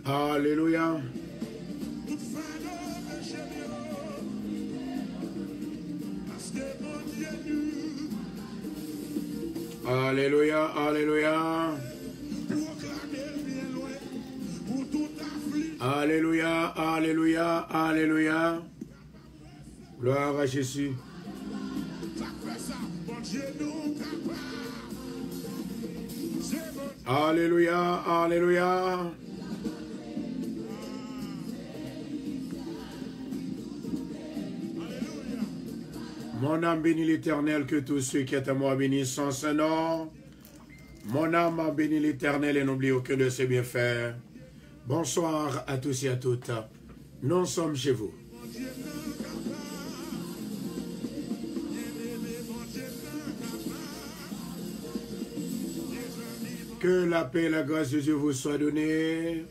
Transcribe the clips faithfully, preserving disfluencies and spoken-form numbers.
Alelouya. Alelouya, alelouya. Alelouya, alelouya, alelouya. Gloire à Jésus. Alelouya, alelouya. Mon âme bénit l'Éternel, que tout ce qui est en moi bénisse son saint nom. Mon âme bénit l'Éternel et n'oublie aucun de ses bienfaits. Bonsoir à tous et à toutes. Nous sommes chez vous. Que la paix et la grâce de Dieu vous soit donnée.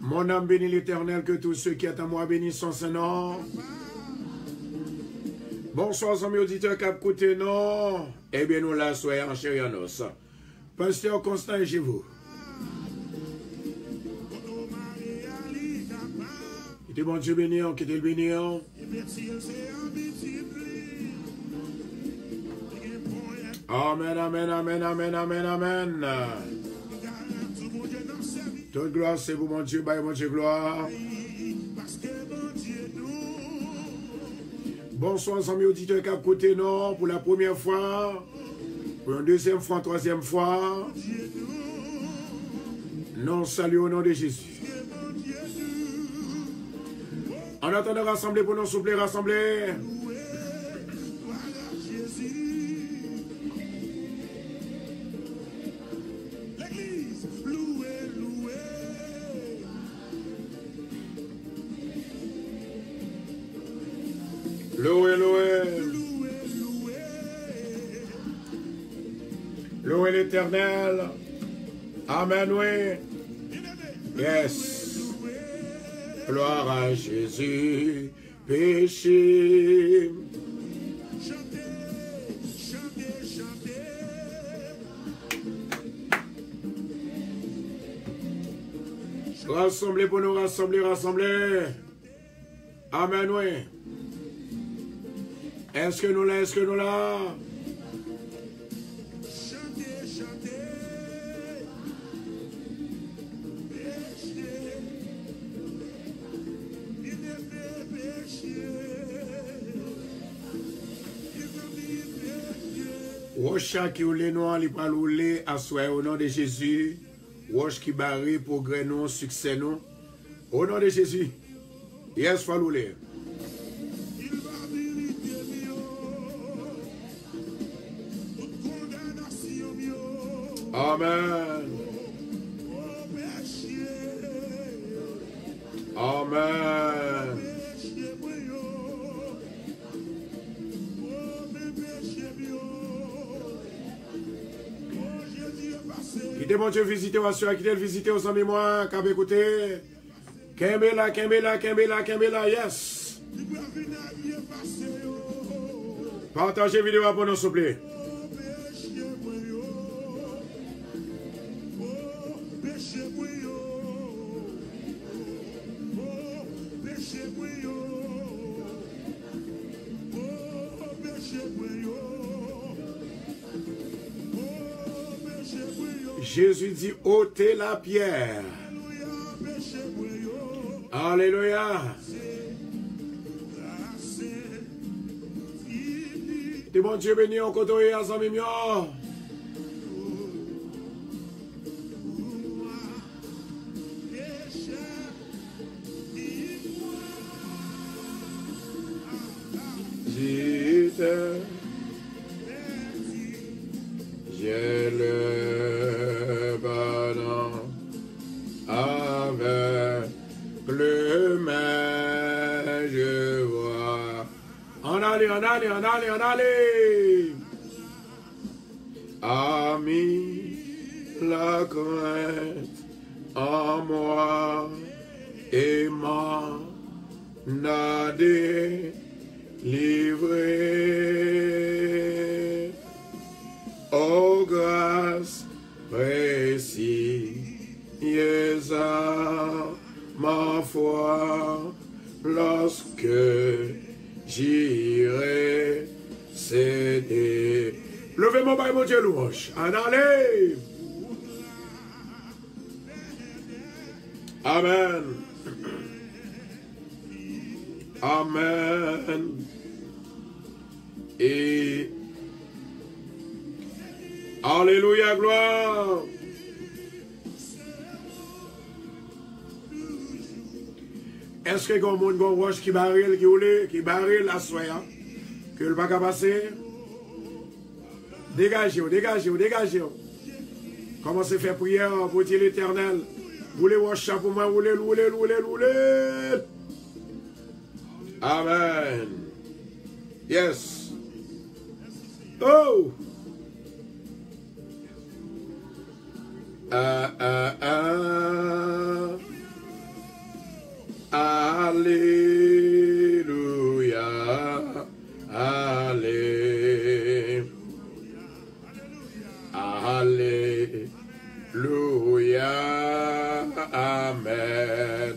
Mon âme bénit l'Éternel, que tout ce qui est en moi bénisse son saint nom. Bonswa zanmi oditè k ap koute nou. Ebyen nou la aswè an chè e an os. Pastè Constant, chez vous. Kite Bondye beni w, kite l beni w. Amèn, amèn, amèn, amèn, amèn, amèn. Tout glwa se pou Bondye, bay Bondye glwa. Bonswa zanmi oditè k ap koute nou pou la premyè fwa, pou yon dezyèm fwa, yon twazyèm fwa. Nou salye o non de Jezi. An atandan, rasanble pou nou, souple, rasanble. Louwe, louwe. Louwe Letènèl. Amèn, wi. Yes. Gloire à Jésus. Peche. Rasanble pou nou, rasanble, rasanble. Amèn, wi. Èske nou la? Èske nou la? Wòch sa ki woule nou an, li pral woule aswè o non de Jezi. Wòch ki bare pwogrè nou, siksè nou. O non de Jezi. Yes, fò l woule. Amèn. Amèn. Kite Bondye vizite w aswè a, kite l vizite w, zanmi mwen k ap ekoute. Kenbe la, kenbe la, kenbe la, kenbe la, yes. Pataje videyo a pou nou, souple. Jezi di, ôtez la pierre. Alelouya. Te Bondye beni w kote w ye a, zanmi m yo. J'étais, j'ai le pardon avec le maître, je vois. Ann ale, ann ale, ann ale, ann ale. A mis la crainte en moi et m'en a délivré. Jire, se de. Leve men w, bay Bondye lwanj. Ann ale. Amèn. Amèn. E alelouya, glwa. Èske gen yon moun, gen yon wòch ki bare l, ki woule, ki bare l aswè a, ke l pa ka pase? Degaje w, degaje w, degaje w. Kòmanse fè priyè pou di Letènèl, woule wòch la pou mwen, woule l, woule l, woule l, woule l. Amèn. Yes. Oh! Ah, ah, ah. Alelouya. Ale. Alelouya. Amèn.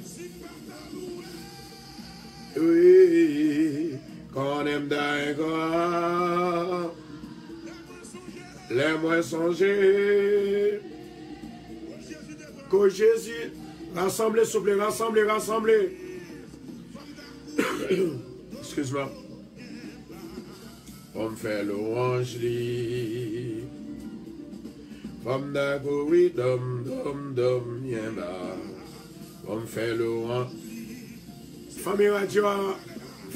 Wi, konnen m ta ankò. Lè mwen sonje. Kote Jezi. Rasanble, souple, rasanble, rasanble. Excuse-moi. Fò m fè lwanj li. Fò m ta kouri dòm, dòm, dòm, byen ba. Fò m fè lwanj. Fanmi radyo a,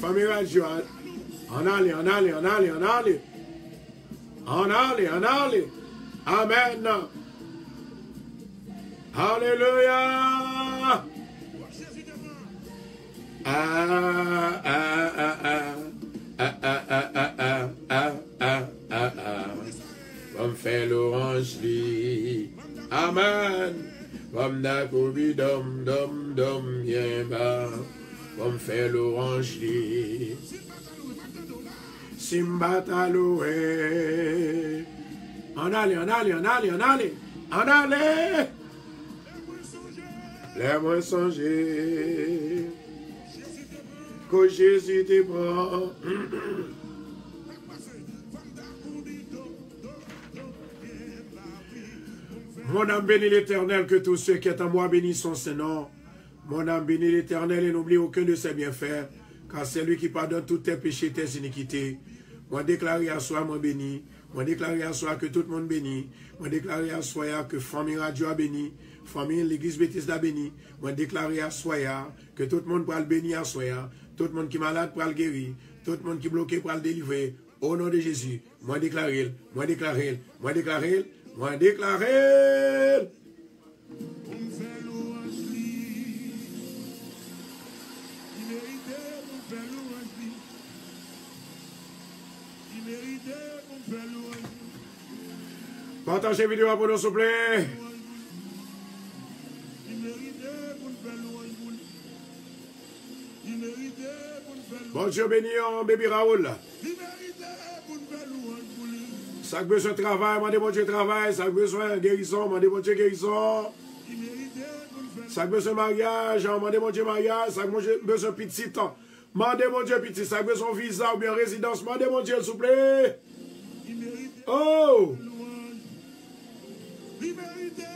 fanmi radyo a. Ann ale, ann ale, ann ale, ann ale. Ann ale, ann ale. Amèn. Alelouya. Ah, ah, ah, ah. Fò m fè lwanj li. Amèn. Fò m ta kouri dòm, dòm, dòm, byen ba. Fò m fè lwanj li. Si m pa ta lwe. Ann ale, ann ale, ann ale, ann ale. Ann ale. Lè mwen sonje. Kote Jezi te pran. Mon âme bénit l'Éternel, que tout ce qui est en moi bénisse son saint nom. Mon âme bénit l'Éternel et n'oublie aucun de ses bienfaits, car c'est lui qui pardonne toutes tes péchés et tes iniquités. Mwen deklare aswè a mwen beni. Mwen deklare aswè a ke tout moun beni. Mwen deklare aswè a ke fanmi radyo a beni. Fanmi legliz Betesda beni. Mwen deklare aswè a ke tout moun pral beni aswè a. Tout moun ki malad pral geri. Tout moun ki bloke pral delivre. O non de Jezi, mwen deklare l, mwen deklare l, mwen deklare l, mwen deklare l. Pou m fè lwanj li. Li merite pou m fè lwanj li. Li merite pou m fè lwanj li. Pataje videyo a pou nou, souple. Li merite pou n fè lwanj pou li. Li merite pou n fè lwanj. Bondye beni w, Baby Raoul. Li merite pou n fè lwanj pou li. Sa k bezwen travay, mande Bondye travay. Sa k bezwen gerizon, mande Bondye gerizon. Li merite pou n fè. Sa k bezwen maryaj, mande Bondye maryaj. Sa k bezwen pitit, mande Bondye pitit. Sa k bezwen viza oubyen rezidans, mande Bondye l, souple. Li merite. Oh! Lwanj. Li merite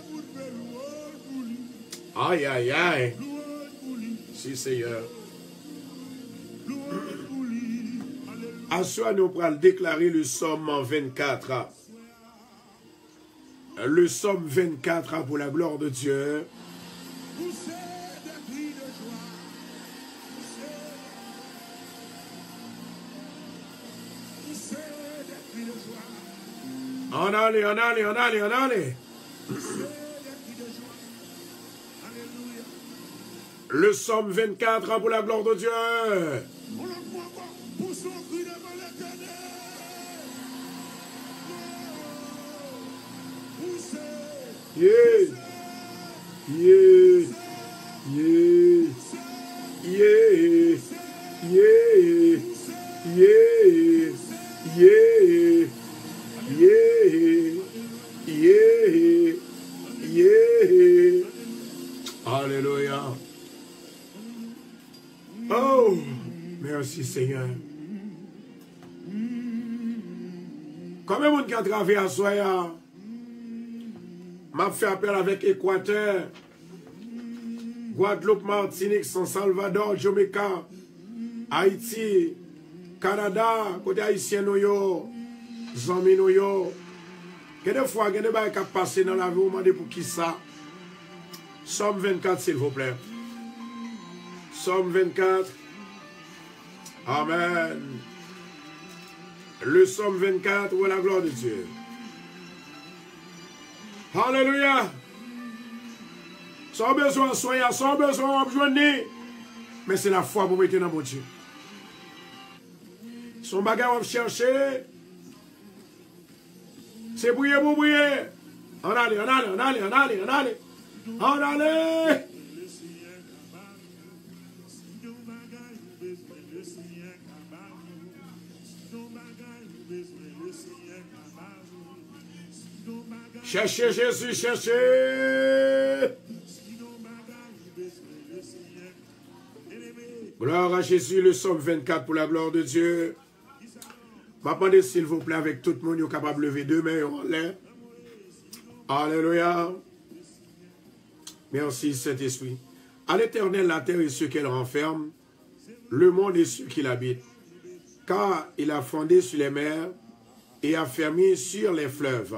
pou n fè lwanj pou li. Ay, ay, ay. Lwanj pou li. Si, Seyè. Lwanj pou li. Alelouya. Aswè a nou pral deklare le Psaume vingt-quatre. Le Psaume vingt-quatre pour la gloire de Dieu. Pousser des cris de joie. Pousser, pousser des cris de joie. Ann ale, ann ale, ann ale, ann ale. Pousser des cris de joie. Alelouya. Le Psaume vingt-quatre pour la gloire de Dieu. Yon lòt fwa ankò, pouse yon kri devan Letènèl. Pouse. Yeah. Yeah. Yeah. Alelouya. Oh, Mèsi, Senyè. Konbyen moun ki antrave aswè a? M ap fè apèl avèk Ekwatè, Gwadloup, Matinik, San Salvadò, Jamaica, Ayiti, Kanada, kote Ayisyen nou yo, zanmi nou yo. Gen de fwa, gen de bagay k ap pase nan lavi w, ou mande poukisa. Sòm vennkat, silvouplè. Sòm vennkat. Amen. Le Psaume vingt-quatre, pour la gloire de Dieu. Alelouya. Sa w bezwen aswè a, sa w bezwen w ap jwenn li. Men se lafwa pou mete nan Bondye. Se yon bagay w ap chèche. Se priye pou priye. Ann ale, ann ale, ann ale, ann ale, ann ale. Ann ale. Chèche Jezi, chèche. Gloire à Jésus, le psaume vingt-quatre pour la gloire de Dieu. M ap mande silvouplè avèk tout moun yo kapab leve de men yo anlè. Alelouya. Merci Saint-Esprit. À l'Éternel la terre et ce qu'elle renferme, le monde et ceux qui l'habitent. Car il a fondé sur les mers et affermi sur les fleuves.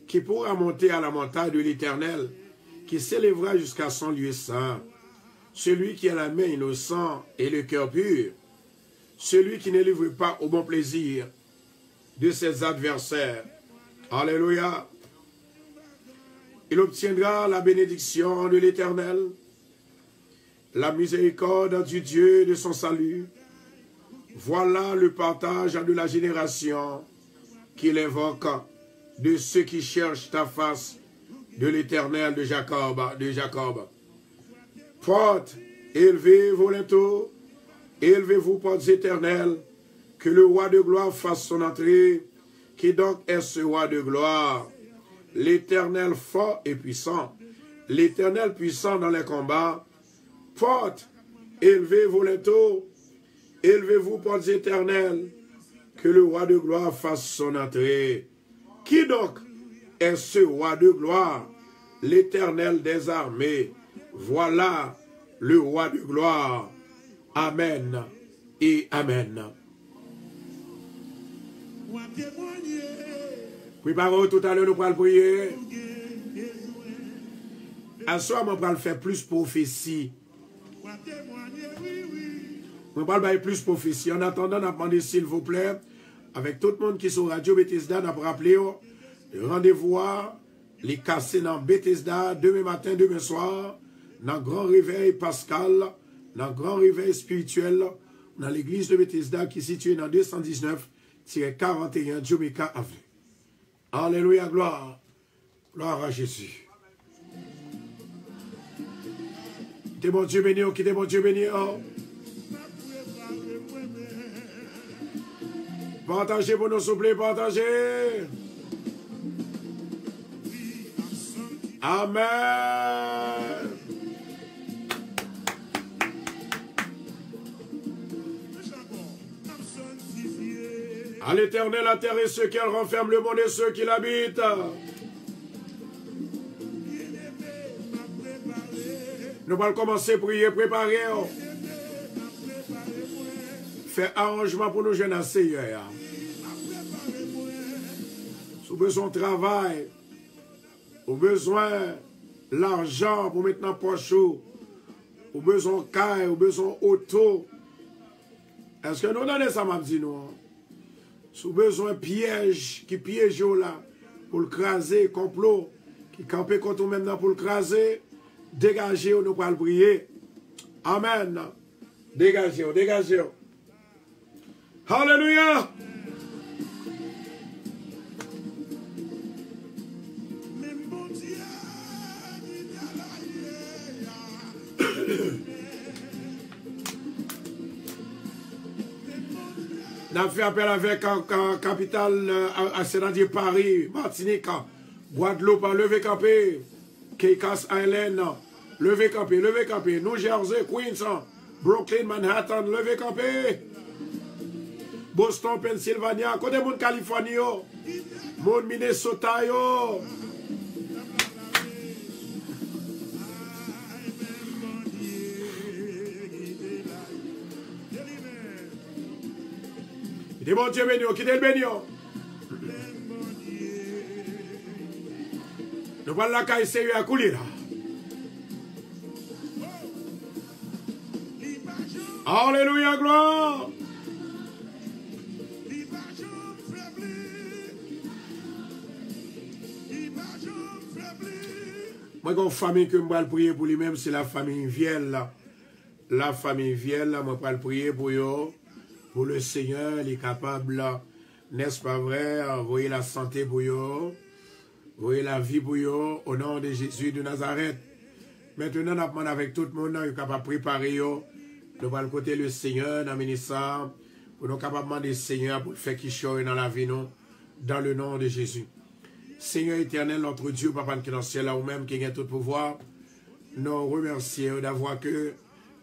Qui pourra monter à la montagne de l'Éternel, qui s'élèvera jusqu'à son lieu saint? Celui qui a la main innocente et le cœur pur, celui qui ne livre pas au bon plaisir de ses adversaires. Alléluia. Il obtiendra la bénédiction de l'Éternel, la miséricorde du Dieu de son salut. Voilà le partage de la génération qui l'invoque, de ceux qui cherchent ta face, de l'Éternel de Jacob, de Jacob. Portes, élevez vos linteaux, élevez-vous, portes éternelles, que le roi de gloire fasse son entrée. Qui donc est ce roi de gloire? L'Éternel fort et puissant, l'Éternel puissant dans les combats. Portes, élevez vos linteaux, élevez-vous, portes éternelles, que le roi de gloire fasse son entrée. Qui donc est ce roi de gloire? L'Éternel des armées. Voilà le roi de gloire. Amen et amen. Prepare w, toutalè nou pral priye. Aswè mwen pral fè plis pwofesi. Mwen pral bay plis pwofesi. An atandan, n ap mande silvouplè, avèk tout moun ki sou Radyo Betesda, n ap raple yo, randevou a, li kase nan Betesda, demen maten, demen swa, nan gran revèy paskal, nan gran revèy espirityèl, nan legliz de Betesda ki sitiye nan de san diznèf tirè karanteyen Jamaica Avenue. Alelouya, glwa. Gloire à Jésus. Kite Bondye beni w, kite Bondye beni w. Pataje pou nou, souple, pataje. Amen. À l'Éternel la terre et ce qu'elle renferme, le monde et ceux qui l'habitent. Nou pral kòmanse priye, prepare w. Fè aranjman pou nou jwenn ak Seyè a. Si w bezwen yon travay, ou bezwen lajan pou met nan pòch ou, ou bezwen yon kay, ou bezwen yon oto. Èske nou tande sa m ap di nou an? Si w bezwen pyèj ki pyeje w la, pou l kraze, konplo ki kanpe kont ou menm nan pou l kraze, degaje w, nou pral priye. Amèn. Degaje w, degaje w. Alelouya! N ap fè apèl avèk, a, a, kapital, a, a, sètadi Paris, Martinique, Guadeloupe, leve kanpe, Caicos Island, leve kanpe, leve kanpe, New Jersey, Queens, Brooklyn, Manhattan, leve kanpe. Boston, Pennsylvania, kote moun Kalifòni yo? Moun Minnesota yo. Kite Bondye beni yo, kite l beni yo. Nou pral lakay Seyè a koulye la. Alelouya, glwa. Mwen gen yon fanmi ke m pral priye pou li menm, se la fanmi Vyèl la. La fanmi Vyèl la, mwen pral priye pou yo, pou le Seigneur, li kapab, n'est-ce pas vrai, voye la sante pou yo, voye lavi pou yo, o non de Jezi de Nazarèt. Mentnan, n ap mande avèk tout moun nan, yo kapab prepare yo. Nou pral kote le Seigneur nan minit sa, pou nou kapab mande Seigneur pou l fè kichòy nan lavi nou, dans le nom de Jésus. Seigneur éternel, notre Dieu, Papa n ki nan syèl la, ou menm ki gen tout pouvwa, nou remèsye w davwa ke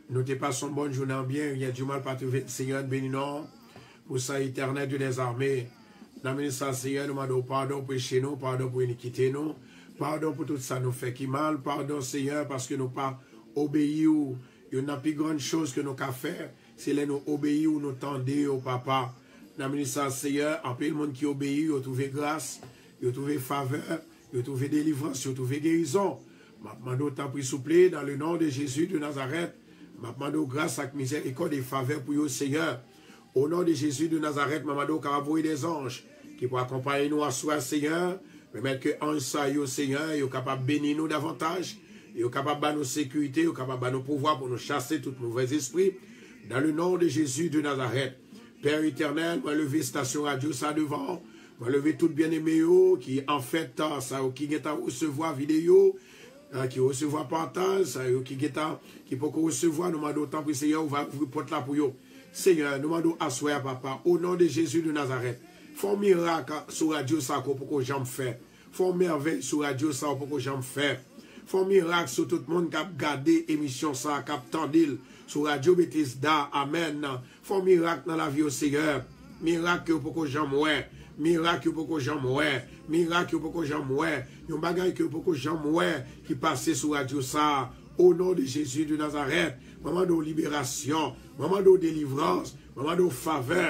nou te pase yon bòn jounen an byen, rien du mal pa t rive n, Seigneur, n beni non. Pou sa, Éternel Dieu des armées, nan minit sa, Seigneur, nou mande w padon pou peche nou, padon pou inikite nou, padon pou tout sa nou fè ki mal, padon, Seigneur, paske nou pa obeyi w. Youn nan pi grann choz ke nou ka fè, se lè nou obeyi w, nou tande w, Papa. Nan minit sa, Seyè, anpil moun ki obeyi w, yo twouve gras, yo twouve favè, yo twouve delivrans, yo twouve gerizon. M ap mande w, tanpri, souple, dans le nom de Jésus de Nazareth, m ap mande w gras ak mizèrikòd e favè pou yo, Seyè. O non de Jezi de Nazarèt, m ap mande w kapab voye dèzanj ki pou akonpaye nou aswè a, Seyè. Pèmèt ke anj sa yo, Seyè, yo kapab beni nou davantaj, yo kapab ba nou sekirite, yo kapab ba nou pouvwa pou nou chase tout movèzespri. Dans le nom de Jésus de Nazareth. Pè etènèl, mwen leve estasyon radyo sa devan w. Mwen leve tout byeneme yo ki, anfèt, sa yo ki gentan resevwa videyo, eh, ki resevwa pataj, sa yo ki gentan, ki poko resevwa, nou mande w, tanpri, Seyè, ou va ouvri pòt la pou yo. Seyè, nou mande w aswè a, Papa, o non de Jezi de Nazarèt. Fè yon mirak sou radyo sa ke w poko janm fè. Fè yon mèvèy sou radyo sa w poko janm fè. Fè yon mirak sou tout moun k ap gade emisyon sa, k ap tande l sou radyo Betesda. Amèn. Fè yon mirak nan lavi yo, Seyè. Mirak ke yo poko janm wè. Mirak yo poko janm wè. Mirak yo poko janm wè. Yon bagay ke yo poko janm wè ki pase sou radyo sa. O non de Jezi de Nazarèt, mwen mande w liberasyon, mwen mande w delivrans, mwen mande w favè,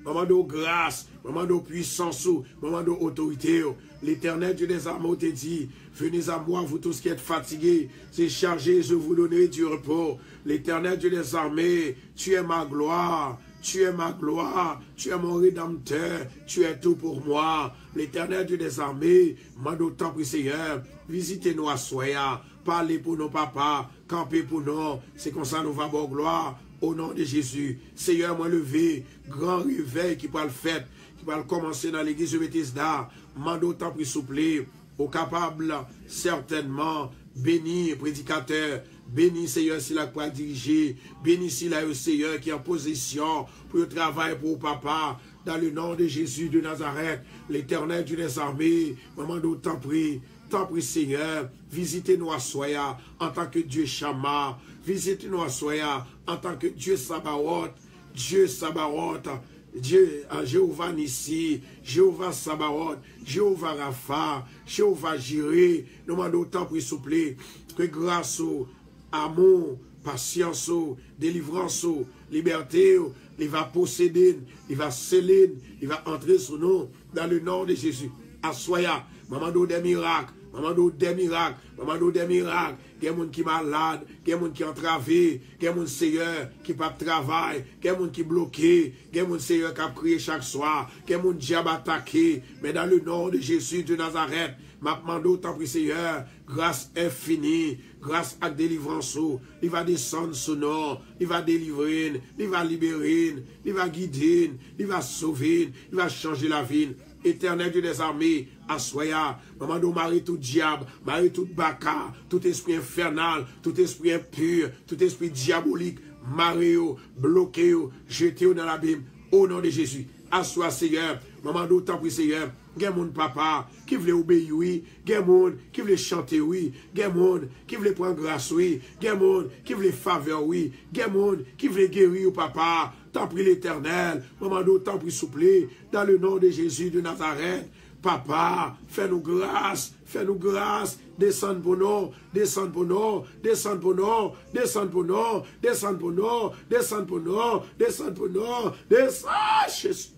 mwen mande w gras, mwen mande w pwisans ou, mwen mande w otorite w. L'Éternel Dieu des armées te di, venez à moi, vous tous qui êtes fatigués et chargés, je vous donnerai du repos. L'Éternel Dieu des armées, tu es ma gloire, tu es ma gloire, tu es mon rédempteur, tu es tout pour moi. L'Éternel Dieu des armées, mande w, tanpri, Seyè, vizite nou aswè a. Pale pou nou, Papa. Kanpe pou nou. Se konsa nou va ba w glwa. O non de Jezi. Seyè, mwen leve gran revèy ki pral fèt, ki pral kòmanse nan legliz Betesda. Mande w, tanpri, souple, ou kapab sètènman beni predikatè, beni, Seyè, sila k pral dirije, beni sila yo, Seyè, ki an pozisyon pou yo travay pou ou, Papa. Dans le nom de Jésus de Nazareth, l'Éternel Dieu des armées, mwen mande w, tanpri, tanpri, Seyè, vizite nou aswè a antanke Dye Chama, vizite nou aswè a antanke Dye Sabawòt, Dye Sabawòt, Dye, ah, Jewova Nisi, Jewova Sabawòt, Jewova Rafa, Jewova Jire. Nou mande w, tanpri, souple, ke gras ou, amou, pasyans ou, delivrans ou, libète ou, li va posede n, li va sele n, li va antre sou nou, dans le nom de Jésus. Aswè a, mwen mande w de mirak, mwen mande w de mirak, mwen mande w de mirak. Gen moun ki malad, gen moun ki antrave, gen moun, Seyè, ki p ap travay, gen moun ki bloke, gen moun, Seyè, k ap kriye chak swa, gen moun dyab atake. Men dans le nom de Jésus de Nazareth, m ap mande w, tanpri, Seyè, gras enfini, gras ak delivrans ou, li va desann sou nou, li va delivre n, li va libere n, li va gide n, li va sove n, li va chanje lavi n. Etènèl Dye dèzame, aswè a, mwen mande w mare tout dyab, mare tout baka, tout espri enfènal, tout espri enpi, tout espri dyabolik, mare yo, bloke yo, jete yo nan labim, o non de Jezi. Aswè a, Seyè, Mwen mande w, tanpri, Seyè, gen moun, papa, ki vle obeyi, wi. Gen moun ki vle chante, wi. Gen moun ki vle pran gras, wi. Gen moun ki vle favè, wi. Gen moun ki vle geri, wi, papa. Tanpri, Letènèl, mwen mande w, tanpri, souple, dans le nom de Jésus de Nazareth, papa, fè nou gras, fè nou gras, desann pou nou, desann pou nou, desann pou nou, desann pou nou, desann pou nou, desann pou nou, desann pou nou, desann, Jezi.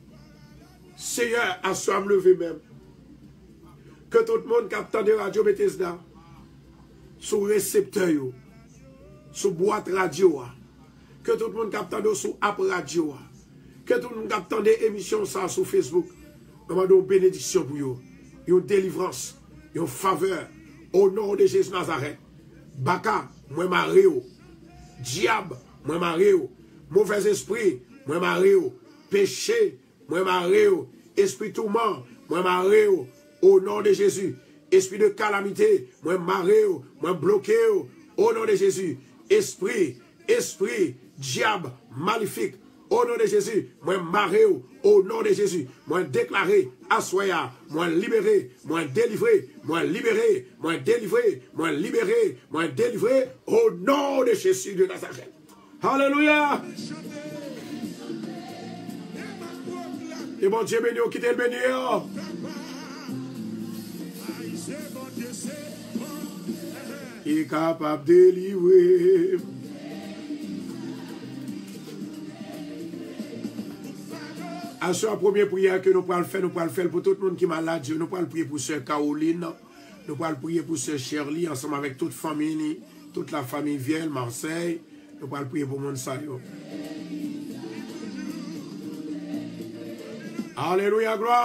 Seyè, aswè a m leve men m. Ke tout moun k ap tande Radyo Betesda, sou reseptè yo, sou bwat radyo a, ke tout moun k ap tande w sou app radyo a, ke tout moun k ap tande emisyon sa a sou Facebook, mwen mande yon benediksyon pou yo, yon delivrans, yon favè, o non de Jezi Nazarèt. Baka, mwen mare w. Dyab, mwen mare w. Movèzespri, mwen mare w. Peche, mwen mare w. Espri touman, mwen mare w. O non de Jezi. Espri de kalamite, mwen mare w. Mwen bloke w. O non de Jezi. Espri, espri, dyab, malefik. O non de Jezi, mwen mare w. O non de Jezi, mwen deklare aswè a, mwen libere, mwen delivre, mwen libere, mwen delivre, mwen libere, mwen delivre. O non de Jezi de Nazarèt. Alelouya! E Bondye beni w, kite l beni w. Li kapab delivre. Aswè a, premye priyè ke nou pral fè, nou pral fè l pou tout moun ki malad yo. Nou pral priye pou sè Caroline. Nou pral priye pou sè Shirley ansanm avèk tout fanmi li, tout la famille Vielle, Marseille. Nou pral priye pou moun sa yo. Alelouya, glwa.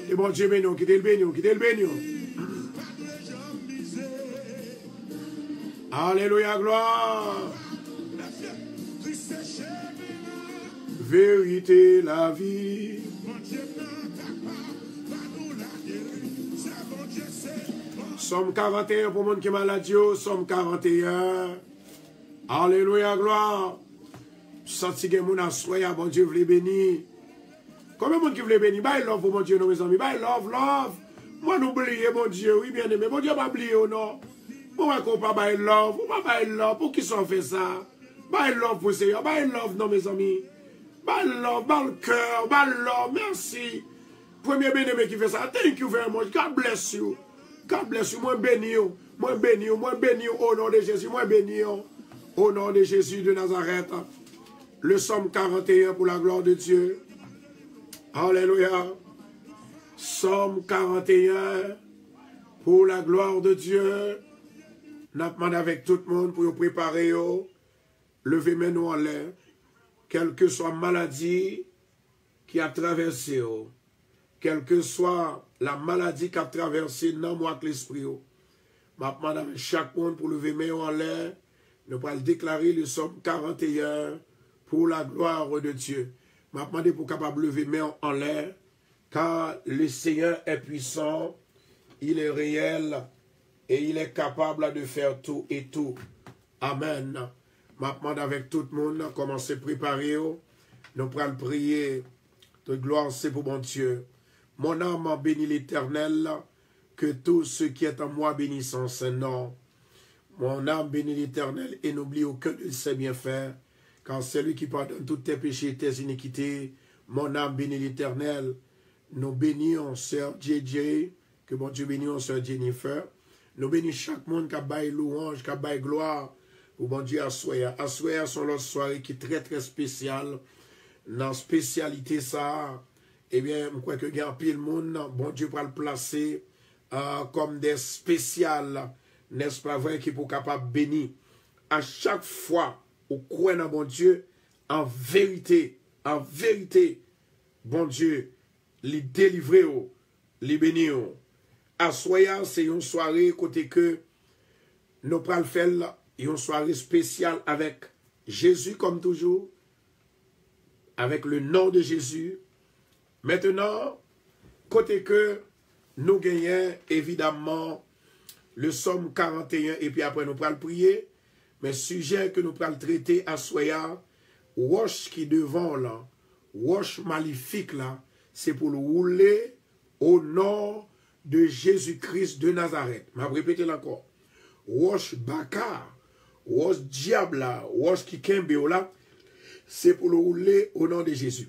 E Bondye beni w, kite l beni w, kite l beni w. Alelouya, glwa. Verite, lavi. Sòm karanteyen pou moun ki malad yo, Sòm karanteyen. Alelouya, glwa. Santi gen moun aswè a, Bondye vle beni. Konbyen moun ki vle beni? Bay love pou Bondye non, mezanmi. Bay love, love. Mwen nou bliye Bondye, wi, byeneme. Bondye pa bliye w non. Mwen wè ke w pa bay love. Ou pa bay love. Poukisa w fè sa? Bay love pou Seyè. Bay love non, mezanmi. Ba l love, ba l kè, ba l love. Mèsi. Premye byeneme ki fè sa. Thank you very much. God bless you. God bless you. Mwen beni w. Mwen beni w. Mwen beni w. O non de Jezi, mwen beni w. O non de Jezi de Nazarèt. Le Sòm karanteyen pou la glwa de Dye. Alelouya. Sòm karanteyen pou la glwa de Dye. N ap mande avèk tout moun pou yo prepare yo. Leve men nou anlè. Kèlkeswa maladi ki ap travèse w, kèlkeswa la maladi k ap travèse nanm ou ak lespri w, m ap mande avèk chak moun pou leve men yo anlè. Nou pral deklare le Sòm karanteyen pour la gloire de Dieu. M ap mande pou w kapab leve men w anlè. Car le Seigneur est puissant, il est réel et il est capable de faire tout et tout. Amen. M ap mande avèk tout moun, kòmanse prepare yo. Nou pral priye. Toute gloire c'est pour Bondye. Mon âme bénit l'Éternel, que tout ce qui est en moi bénisse son saint nom. Mon âme bénit l'Éternel et n'oublie aucun de ses bienfaits, car c'est lui qui pardonne tous tes péchés et tes iniquités. Mon âme bénit l'Éternel. Nou beni w, sè J J. Ke Bondye beni w, sè Jennifer. Nou beni chak moun k ap bay louwanj, k ap bay glwa pou Bondye aswè a. Aswè a se yon lòt sware ki trè, trè espesyal. Nan espesyalite sa a, ebyen, m kwè ke gen anpil moun Bondye pral plase, ah, kòm de espesyal, nèspa vre, ki pou kapab beni. A chak fwa ou kwè nan Bondye, an verite, an verite, Bondye, li delivre w, li beni w. Aswè a, se yon sware kote ke nou pral fè l yon sware espesyal avèk Jezi, kòm toujou, avec le nom de Jésus. Mentenan, kote ke nou genyen, evidamman, le Sòm karanteyen, epi apre nou pral priye, Men sijè ke nou pral trete aswè a, wòch ki devan w lan, wòch malifik la, se pou l woule o non de Jezi Kris de Nazarèt. M ap repete l ankò. Wòch baka, wòch dyab la, wòch ki kenbe w la, se pou l woule o non de Jezi.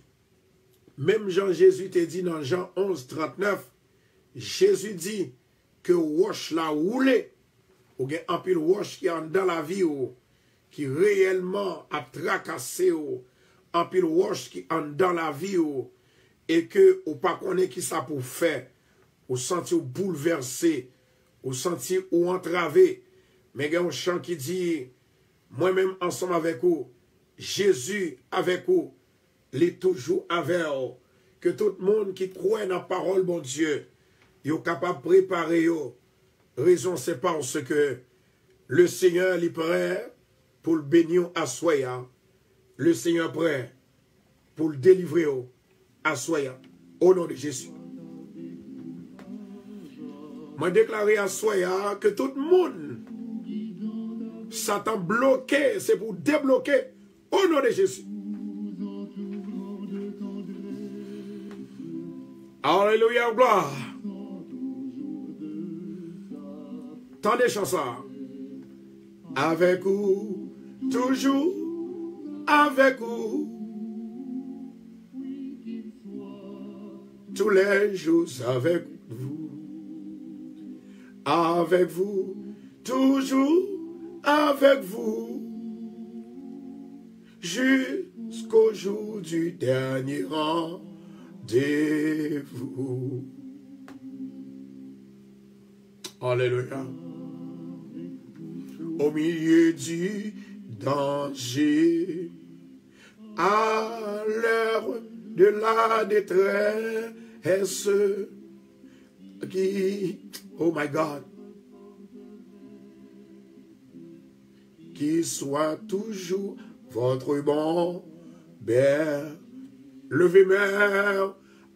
Menm jan Jezi te di nan Jan onz trannèf, Jezi di ke wòch la woule. Ou gen anpil wòch ki anndan lavi w, ki reyèlman ap trakase w. Anpil wòch ki anndan lavi w, e ke ou pa konnen ki sa pou w fè. Ou santi w boulvèse, ou santi ou antrave. Men gen yon chan ki di, mwen menm ansanm avèk ou, Jezi avèk ou, li toujou avè w. Ke tout moun ki kwè nan pawòl Bondye, yo kapab prepare yo. Rezon se paske le Senyè li prè pou l beni w aswè a. Le Senyè prè pou l delivre w aswè a. O non de Jezi. Mwen deklare aswè a ke tout moun Satan bloke, se pou debloke. O non de Jezi. Alelouya, glwa. Tande chan sa. Avec vous, toujours avec vous. Tous les jours avec vous. Avec vous, toujours avec vous. Jusqu'au jour du dernier rendez-vous. Alléluia. Au milieu du danger, à l'heure de la détresse, qui, oh my God, qui soit toujours votre bon berger. Levez main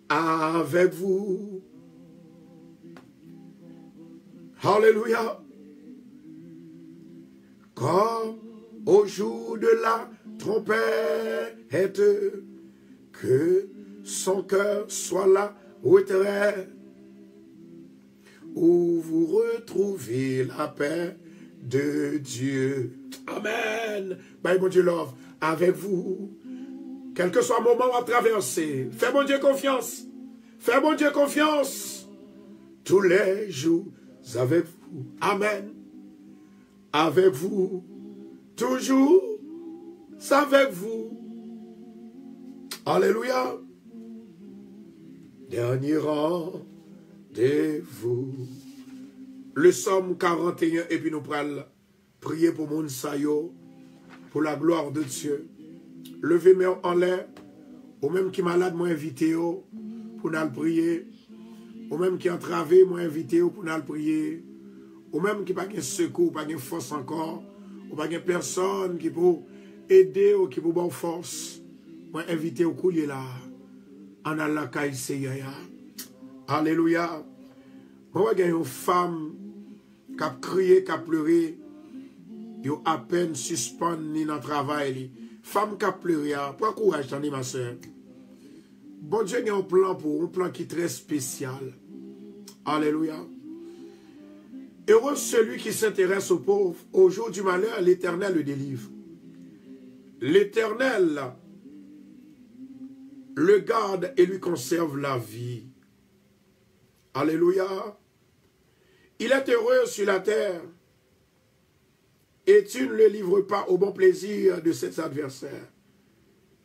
avec vous. Alléluia. Comme au jour de la trompette, que son cœur soit la retraite, où vous retrouvez la paix de Dieu. Amen. Bay Bondye love avec vous. Kèlkeswa moman w ap travèse, fè Bondye konfyans. Fè Bondye konfyans. Tous les jours avec vous. Amen. Avec vous, toujours avec vous. Alléluia. Dernier rendez-vous. Le Psaume quarante et un, epi nou pral priye pou moun sa yo, pour la gloire de Dieu. Leve men w anlè. Ou menm ki malad, mwen envite w pou n al priye. Ou menm ki antrave, mwen envite w pou n al priye. Ou menm ki pa gen sekou, ou pa gen fòs ankò, ou pa gen pèsonn ki pou ede w, ki pou ba w fòs, mwen envite w kounye la a. Ann al lakay Seyè a. Alelouya. Mwen wè gen yon fanm k ap kriye, k ap plere, yo apèn sispann li nan travay li. Fanm k ap plere a, pran kouraj, tande, ma sè. Bondye gen yon plan pou ou, yon plan ki trè espesyal. Alelouya. Heureux celui qui s'intéresse aux pauvres. Au jour du malheur, l'Éternel le délivre. L'Éternel le garde et lui conserve la vie. Alléluia. Il est heureux sur la terre, et tu ne le livres pas au bon plaisir de ses adversaires.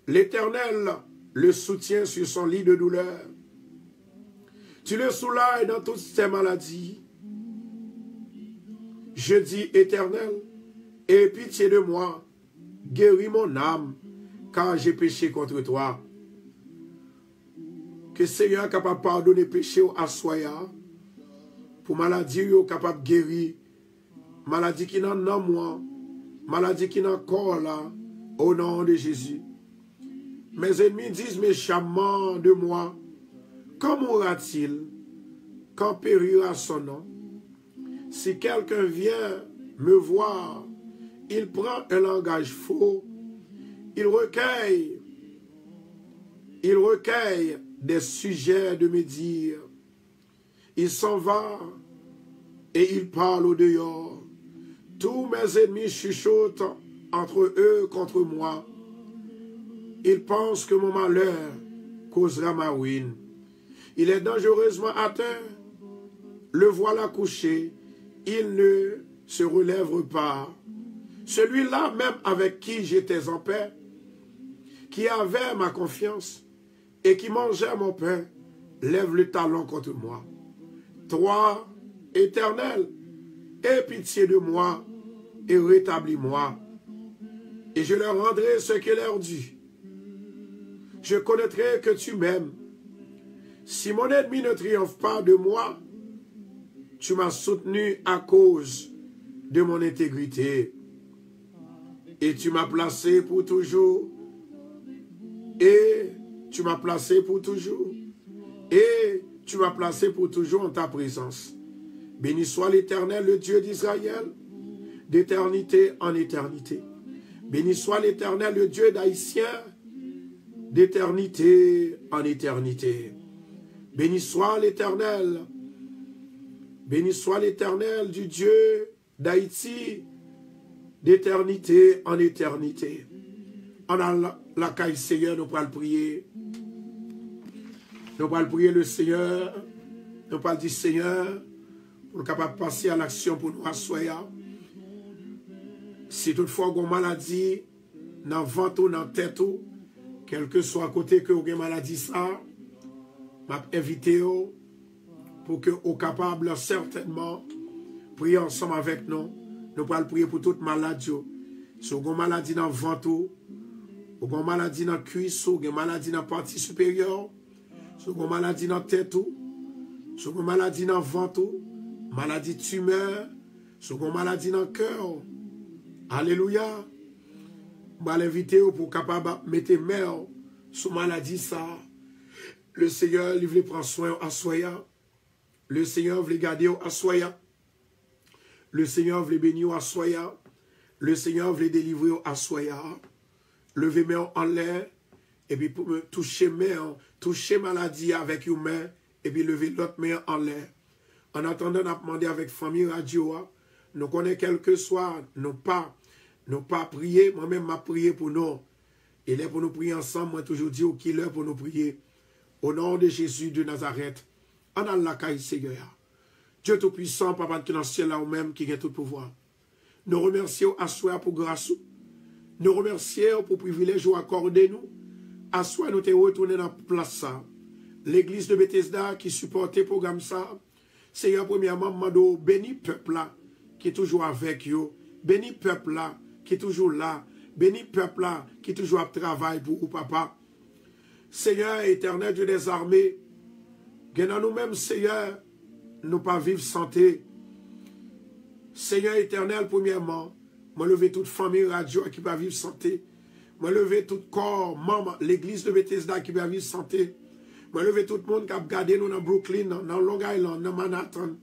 L'Éternel le soutient sur son lit de douleur. Tu le soulages dans toutes ses maladies. Je dis, Éternel, aie pitié de moi, guéris mon âme, car j'ai péché contre toi. Ke Senyè a kapab padone peche w aswè a, pou maladi yo kapab geri, maladi ki nan nanm ou an, maladi ki nan kò w la, au nom de Jésus. Mes ennemis disent méchamment de moi, quand mourra-t-il? Quand périra son nom? Si quelqu'un vient me voir Il prend un langage faux. Il recueille, il recueille des sujets de me dire. Il s'en va et il parle au dehors. Tous mes ennemis chuchotent entre eux contre moi. Ils pensent que mon malheur causera ma ruine. Il est dangereusement atteint. Le voilà couché. Il ne se relève pas. Celui-là même avec qui j'étais en paix, qui avait ma confiance et qui mangeait mon pain, lève le talon contre moi. Toi, Éternel, aie pitié de moi et rétablis-moi, et je leur rendrai ce qui est leur dû. Je connaîtrai que tu m'aimes. Si mon ennemi ne triomphe pas de moi, tu m'as soutenu à cause de mon intégrité. Et tu m'as placé pour toujours. Et tu m'as placé pour toujours. Et tu m'as placé pour toujours en ta présence. Béni soit l'Éternel, le Dieu d'Israël, d'éternité en éternité. Béni soit l'Éternel, le Dieu d'Haïtien, d'éternité en éternité. Béni soit l'Éternel. Béni soit l'Éternel du Dieu d'Haïti, d'éternité en éternité. Ann al lakay Seyè, nou pral priye. Nou pral priye le Seyè. Nou pral di Seyè pou l kapab pase a laksyon pou nou aswè a. Si toutfwa w gen maladi nan vant ou, nan tèt ou, kèlkeswa kote ke w gen maladi sa, m ap envite w pou ke ou kapab sètènman priye ansanm avèk nou. Nou pral priye pou tout malad yo. Si w gen maladi nan vant ou, ou gen maladi nan kwis ou, gen maladi nan pati siperyè, si w gen maladi nan tèt ou, si w gen maladi nan vant ou, maladi timè, si w gen maladi nan kè w, alelouya, m pral envite w pou w kapab mete men w sou maladi sa. Le Seyè, li vle pran swen w aswè a. Le Seyè vle gade w aswè a. Le Seyè vle beni w aswè a. Le Seyè vle delivre w aswè a. Leve men w anlè, epi pou touche men w, touche maladi a avèk yon men, epi leve lòt men an anlè. An atandan, n ap mande avèk fanmi radyo a, nou konnen kèlkeswa nou pa, nou pa priye, mwen menm m ap priye pou nou. E lè pou nou priye ansanm, mwen toujou di w ki lè pou nou priye. O non de Jezi de Nazarèt, ann al lakay Seyè a. Dye Toupisan, Papa ki nan syèl la, ou menm ki gen tout pouvwa. Nou remèsye w aswè a pou gras ou. Nou remèsye w pou privilèj ou akòde nou. Aswè nou te retounen nan plas sa. Legliz de Betesda ki sipòte pwogram sa. Seyè, premyèman, m mande w beni pèp la ki toujou avèk yo. Beni pèp la ki toujou la. Beni pèp la ki toujou ap travay pou ou, Papa. Seyè, Etènèl Dye dèzame, gen nan nou menm, Seyè, nou pa viv sante. Seyè Etènèl, premyèman, mwen leve tout fanmi radyo a ki pa viv sante. Mwen leve tout kò manm Legliz de Betesda ki pa viv sante. Mwen leve tout moun k ap gade nou nan Brooklyn, nan, nan Long Island, nan Manhattan.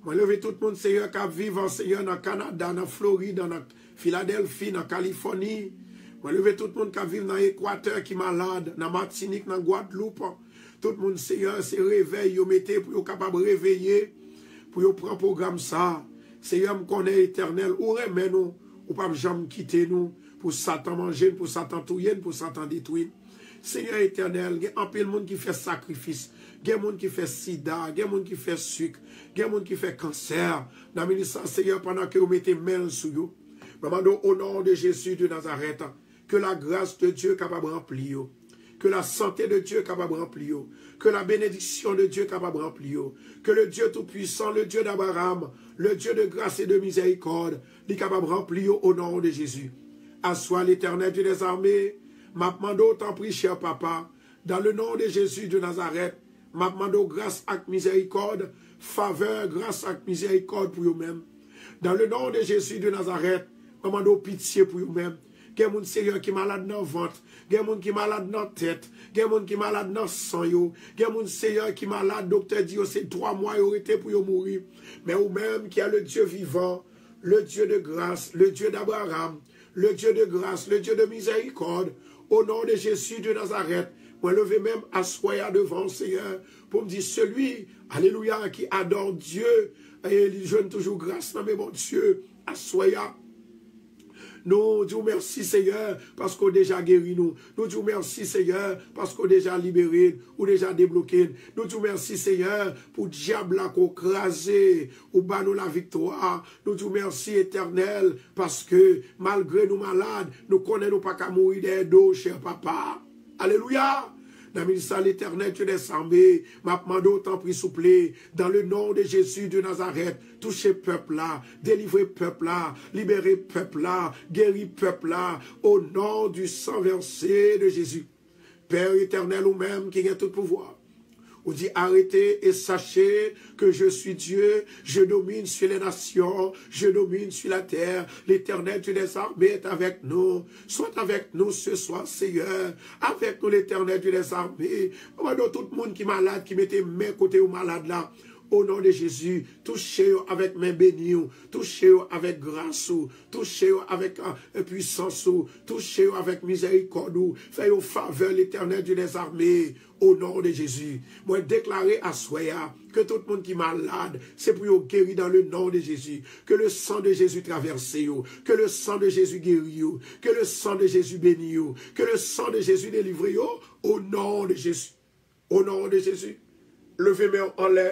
Mwen leve tout moun, Seyè, k ap viv, Seyè, nan Kanada, nan Florid, nan Filadèlfi, nan Kalifòni. Mwen leve tout moun k ap viv nan Ekwatè ki malad, nan Matinik, nan Gwadloup. Tout moun, Seyè, se revèy yo mete pou yo kapab reveye, pou yo pran pwogram sa. Seyè, m konnen, Etènèl, ou renmen nou, ou p ap janm kite nou pou Satan manje n, pou Satan touye n, pou Satan detwi n. Seyè Etènèl, gen anpil moun ki fè sakrifis. Gen moun ki fè sida, gen moun ki fè sik, gen moun ki fè kansè. Nan minit sa, Seyè, pandan ke yo mete men l sou yo, mwen mande w, o non de Jezi de Nazarèt, ke la gras de Dye kapab ranpli yo. Ke la sante de Dye kapab ranpli yo. Ke la benediksyon de Dye kapab ranpli yo. Ke le Dye Toupisan, le Dye d'Abraham, le Dye de gras e de mizèrikòd, li kapab ranpli yo o non de Jezi. Aswè a, Letènèl Dye dèzame, m ap mande w, tanpri, chè Papa, dans le nom de Jésus de Nazareth, m ap mande w gras ak mizèrikòd, favè, gras ak mizèrikòd pou yo menm. Dans le nom de Jésus de Nazareth, mwen mande w pitye pou yo menm. Gen moun, Seyè, ki malad nan vant, gen moun ki malad nan tèt, gen moun ki malad nan san yo, gen moun, Seyè, ki malad, doktè di yo se twa mwa yo rete pou yo mouri. Men ou menm ki es le Dye vivan, Le Dieu de grâce, le Dieu d'Abraham, le Dieu de grâce, le Dieu de miséricorde, au nom de Jésus de Nazareth, mwen leve men m aswè a devan w, Seyè, pou m di, celui, alelouya, qui adore Dieu, e li jwenn toujou gras nan men Bondye, aswè a. Nou di w mèsi, Seyè, paske w deja geri nou. Nou di w mèsi, Seyè, paske w deja libere n, ou deja debloke n. Nou di w mèsi, Seyè, pou dyab la ke w kraze, ou ba nou laviktwa. Nou di w mèsi, Etènèl, paske malgre nou malad, nou konnen nou pa ka mouri dèyè do w, chè Papa. Alelouya! Nan minis sa, Letènèl, Dye dèzame, m ap mande w, tanpri, souple, dans le nom de Jésus de Nazareth, touche pèp la, delivre pèp la, libere pèp la, geri pèp la, au nom du sang versé de Jésus. Pè Etènèl, ou menm ki gen tout pouvwa, ou di, arrêtez et sachez que je suis Dieu, je domine sur les nations, je domine sur la terre. L'Éternel, Dieu des armées, est avec nous. Soit avec nous ce soir, Seigneur. Avec nous, l'Éternel, Dieu des armées. Mwen mande w, tout moun ki malad, ki mete men kote yo malad la, o non de Jezi, touche yo avèk men beni w, touche yo avèk gras ou, touche yo avèk, euh, pwisans ou, touche yo avèk mizèrikòd ou, fè yo favè Letènèl, Dye dèzame, o non de Jezi. Mwen deklare aswè a ke tout moun ki malad, se pou yo geri dans le nom de Jésus. Que le sang de Jésus traverse yo. Que le sang de Jésus guéri yo. Que le sang de Jésus beni yo. Que le sang de Jésus délivre yo. Au nom de Jésus. Au nom de Jésus. Leve men w anlè.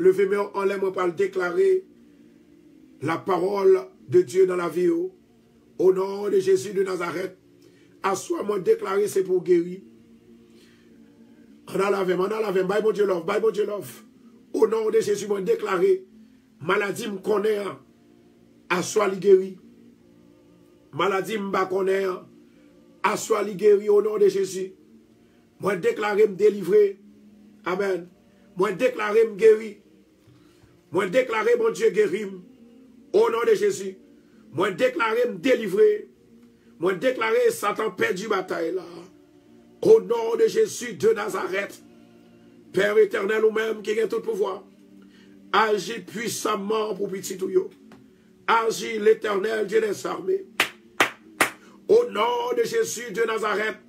Leve men w anlè, mwen pral deklare la parole de Dieu dans la vie ou. Au nom de Jésus de Nazareth. Aswè mwen deklare se pou w geri. Ann al avè m, ann al avè m. Bay Bondye love, bay Bondye love. O non de Jezi, mwen deklare maladi m konnen an, aswè li geri. Maladi m pa konnen an, aswè li geri o non de Jezi. Mwen deklare m delivre. Amèn. Mwen deklare m geri. Mwen deklare Bondye geri m. O non de Jezi. Mwen deklare m delivre. Mwen deklare Satan pèdi batay la. O non de Jezi de Nazarèt. Pè Etènèl, ou menm ki gen tout pouvwa, aji pwisaman pou pitit ou yo. Aji, Letènèl, Dye dèzame. O non de Jezi de Nazarèt,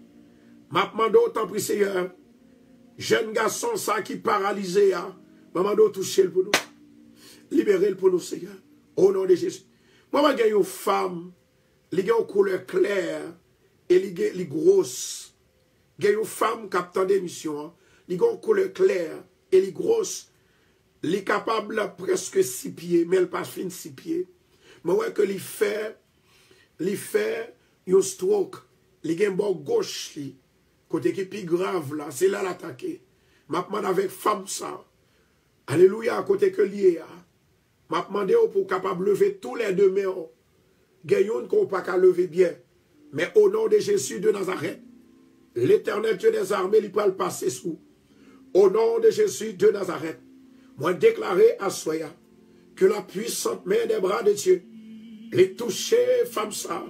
m ap mande w, tanpri, Seyè, jèn gason sa ki paralize a, mwen mande w touche l pou nou. Libere l pou nou, Seyè. O non de Jezi. Mwen wè gen yon fanm, li gen yon koulè klè e li gen, li gwos. Gen yon fanm k ap tande emisyon an, li gen yon koulè klè e li gwos. Li kapab prèske sis pye, men l pa fin sis pye. Mwen wè ke li fè, li fè yon stroke. Li gen bò goch li, kote ki pi grav la, se la l atake. M ap mande avèk fanm sa, alelouya, kote ke l ye a, m ap mande w pou w kapab leve toulède men w. Gen youn ke w pa ka leve byen. Men o non de Jezi de Nazarèt, Letènèl Dye dèzame, li pral pase sou. O non de Jezi de Nazarèt, mwen deklare aswè a ke la puissante main des bras de Dieu li touche fanm sa.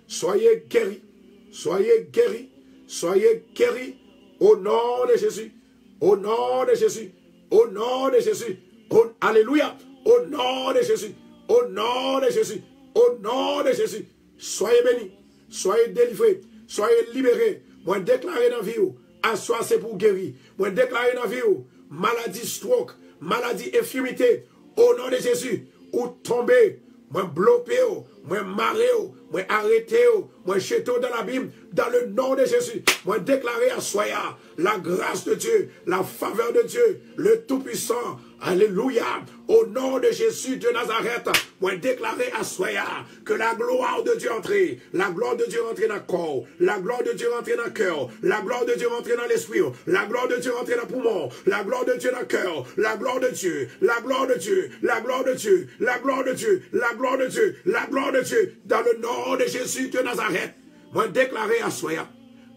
Soyez guéri, soyez guéri, soyez guéri. O non de Jezi, o non de Jezi, o non de Jezi, o, alelouya, o non de Jezi, o non de Jezi, o non de Jezi. Soyez béni, soyez délivré, soyez libéré. Mwen deklare nan vi w, aswè a se pou w geri. Mwen deklare nan vi w, maladi stroke, maladi enfimite, o non de Jezi, ou tonbe. Mwen bloke w, mwen mare w, mwen arete w, mwen jete w dans l'abîme, dans le nom de Jésus. Mwen deklare aswè a, la grâce de Dieu, la faveur de Dieu, le Tout-Puissant, alelouya, o non de Jezi de Nazarèt, mwen deklare aswè a ke la gloire de Dieu entre, la gloire de Dieu rantre nan kò w, la gloire de Dieu rantre nan kè w, la gloire de Dieu rantre nan lespri w, la gloire de Dieu rantre nan poumon w, la gloire de Dieu nan kè w, la gloire de Dieu, la gloire de Dieu, la gloire de Dieu, la gloire de Dieu, la gloire de Dieu, la gloire de Dieu, dans le nom de Jésus de Nazareth. Mwen deklare aswè a,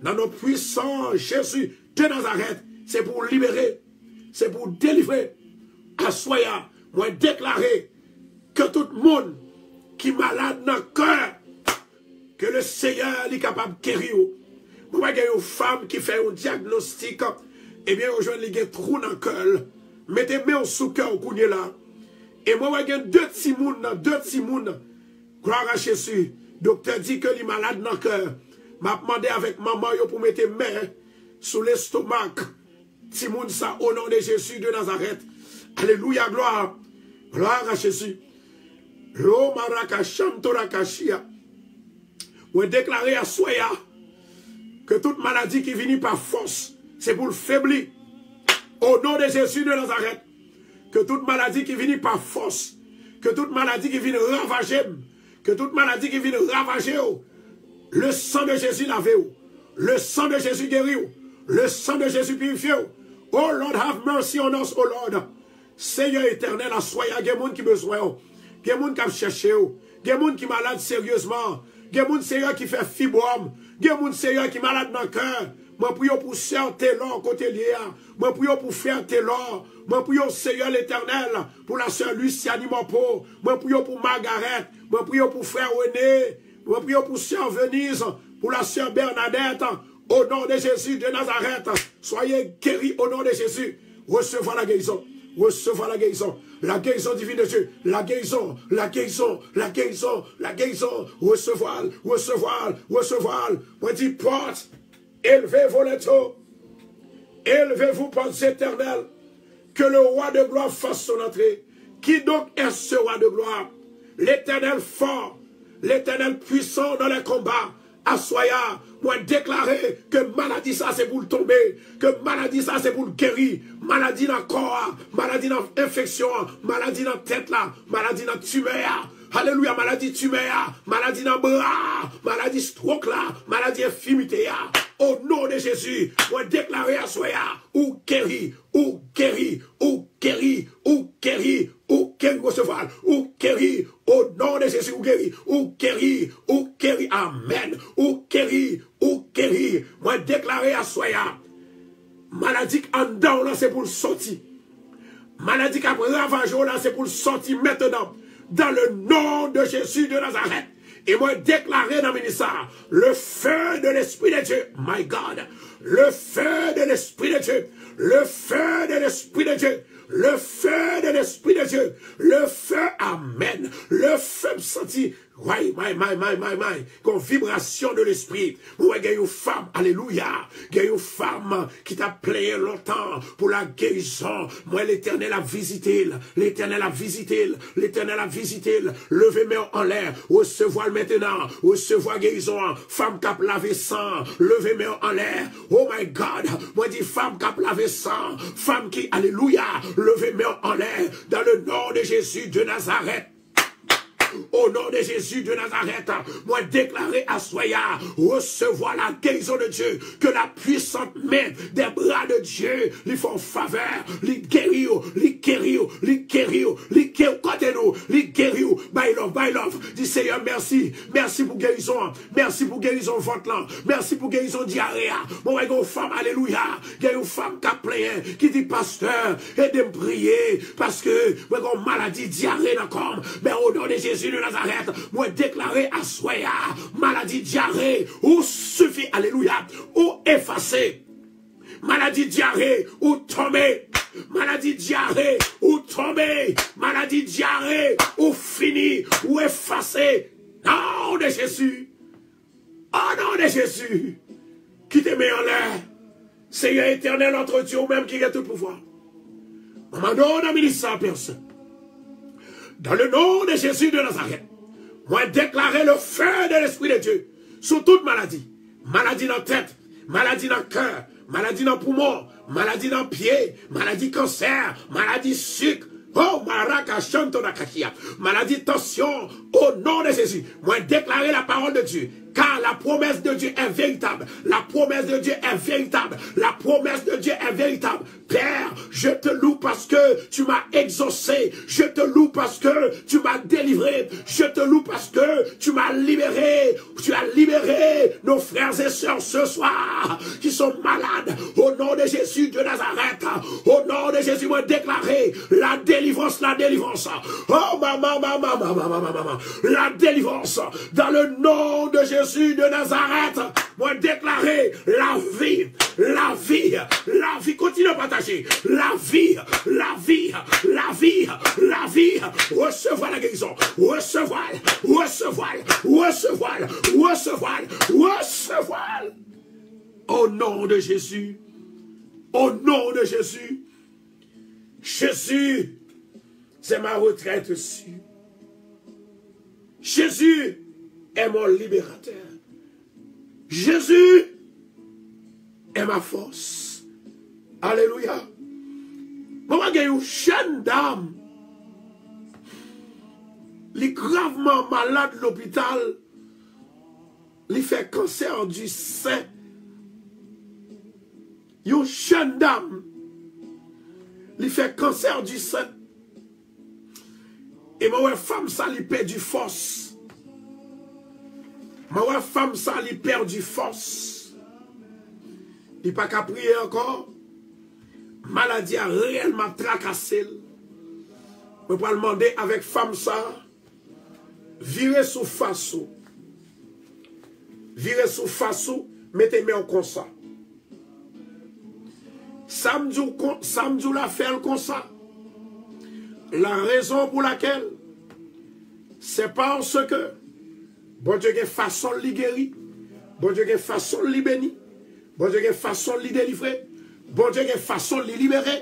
nan non pwisan Jezi de Nazarèt, se pou w libere, se pou w delivre. Aswè a, mwen deklare ke tout moun ki malad nan kè, ke le Seyè li kapab geri w. Mwen wè gen yon fanm ki fè yon dyagnostik, ebyen yo jwenn li gen twou nan kè l. Mete men w sou kè w kounye la. E mwen wè gen de timoun, de timoun. Gloire à Jésus. Doktè di ke li malad nan kè. M ap mande avèk manman yo pou mete men sou lestomak timoun sa, au nom de Jésus de Nazareth. Alelouya, gloire. Gloire à Jésus. Lo marakashanto rakashia. Mwen deklare aswè a ke tout maladi ki vini pa fòs, se pou l febli. Au nom de Jésus de Nazareth, ke tout maladi ki vini pa fòs, ke tout maladi ki vin ravaje m, ke tout maladi ki vin ravaje w, le sang de Jésus lave w, le sang de Jésus guéri w, le sang de Jésus purifie w. Oh Lord, have mercy on us, oh Lord. Seyè Etènèl, aswè a, gen moun ki bezwen w. Gen moun k ap chèche w. Gen moun ki malad seryezman. Gen moun, Seyè, ki fè fibwòm. Gen moun, Seyè, ki malad nan kè. Mwen priye w pou sè Telò kote l ye a. Mwen priye w pou frè Telò. Mwen priye w, Seyè Letènèl, pou la sè Luciani Mòpo. Mwen priye w pou Margaret. Mwen priye w pou frè René. Mwen priye w pou sè Venise, pou la sè Bernadette. Au nom de Jésus de Nazareth, soyez guéris au nom de Jésus. Resevwa la guérison. Resevwa la guérison. La guérison divine de Dieu. La guérison, la guérison, la guérison, la guérison. Resevwa l, resevwa l, resevwa l. Mwen di pòt, élevez vos linteaux. Élevez-vous, portes éternelles. Que le roi de gloire fasse son entrée. Qui donc est ce roi de gloire? L'Éternel fort, l'Éternel puissant dans les combats. Aswè a, mwen deklare ke maladi sa se pou l tonbe, ke maladi sa se pou l geri, maladi nan kò a, maladi nan enfeksyon an, maladi nan tèt la, maladi nan timè a. Alelouya, maladi timè a, maladi nan bra a, maladi stwok la, maladi enfimite a. O non de Jezi, mwen deklare aswè a, ou geri, ou geri, ou geri, ou geri, ou geri, resevwa l, ou geri, o non de Jezi, ou geri, ou geri, ou geri, amèn, ou geri, ou geri. Mwen deklare aswè a, maladi k anndan w lan se pou l soti. Maladi k ap ravaje w la, se pou l soti mentnan. Dans le nom de Jésus de Nazareth. E mwen deklare nan minit sa, le feu de l'Esprit de Dieu, my God, le feu de l'Esprit de Dieu, le feu de l'Esprit de Dieu, le feu de l'Esprit de Dieu, le feu, amen, le feu, m santi Way, may, may, may, may, may. Gon vibrasyon de lespri. Mwen wè gen yon fanm, alelouya. Gen yon fanm ki t ap plenyen lontan pou la gerizon. Mwen, Letènèl ap vizite l. Letènèl ap vizite l. Letènèl ap vizite l. Leve men w anlè. Resevwa l mentnan. Resevwa gerizon an. Fanm k ap lave san. Leve men w anlè. Oh my God. Mwen di fanm k ap lave san. Fanm ki, alelouya. Leve men w anlè. Dans le nom de Jésus de Nazareth. Au nom de Jésus de Nazareth, mwen deklare aswè a, resevwa la guérison de Dieu, que la puissante main des bras de Dieu li fè w favè, li geri w, li geri w, li geri w, li geri w, kote nou, li geri w, bay love, bay love, di Seyè mèsi, mèsi pou gerizon an, mèsi pou gerizon vant lan, mèsi pou gerizon dyare a, mwen wè gen yon fanm, alelouya, gen yon fanm k ap plenyen, ki di pastè, ede m priye, paske mwen gen yon maladi dyare nan kò m. Men o non de Jezi de Nazarèt, mwen deklare aswè a, maladi dyare, ou sifi, alelouya, ou efase. Maladi dyare, ou tonbe. Maladi dyare, ou tonbe. Maladi dyare, ou fini, ou efase. Non de Jezi. O non de Jezi, kite men anlè. Seyè Etènèl, notre Dieu, ou menm ki gen tout pouvwa. Mwen mande w nan minit sa, Pè Sen. Dans le nom de Jésus de Nazareth, mwen deklare le feu de l'Esprit de Dieu sou tout maladi. Maladi nan tèt, maladi nan kè, maladi nan poumon, maladi nan pye, maladi kansè, maladi sik. Oh, maraka shanto nakakia. Maladi tansyon, o non de Jezi. Mwen deklare la parole de Dieu. Car la promesse de Dieu est véritable. La promesse de Dieu est véritable. La promesse de Dieu est véritable. Père, je te loue parce que tu m'as exaucé. Je te loue parce que tu m'as délivré. Je te loue parce que tu m'as libéré. Tu as libéré nos frères et sœurs ce soir qui sont malades. Au nom de Jésus de Nazareth, au nom de Jésus, mwen deklare la délivrance, la délivrance. Oh, maman, maman, maman, maman, maman, la délivrance dans le nom de Jésus de Nazareth. Mwen deklare la vie, la vie, la vie. Kontinye pataje. La vie, la vie, la vie, la vie. Resevwa la guérison. Resevwa, resevwa, resevwa, resevwa, resevwa. Au nom de Jésus. Au nom de Jésus. Jésus, c'est ma retraite sûre. Jésus est mon libérateur. Jésus est ma force. Alelouya. Mwen wè gen yon jèn dam. Li gravman malad lopital. Li fè kansè di sen. Yon jèn dam. Li fè kansè di sen. E mwen wè fanm sa li pèdi fòs. Mwen wè fanm sa li pèdi fòs. Li pa ka priye ankò. Maladi a reyèlman trakase l. Mwen pral mande avèk fanm sa, vire sou fas ou. Vire sou fas ou, mete men w konsa. Sa m di w kon-, sa m di w la, fè l konsa. La raison pour laquelle, c'est parce que Bondye gen fason li geri, Bondye gen fason li beni, Bondye gen fason li delivre, Bondye gen fason li libere.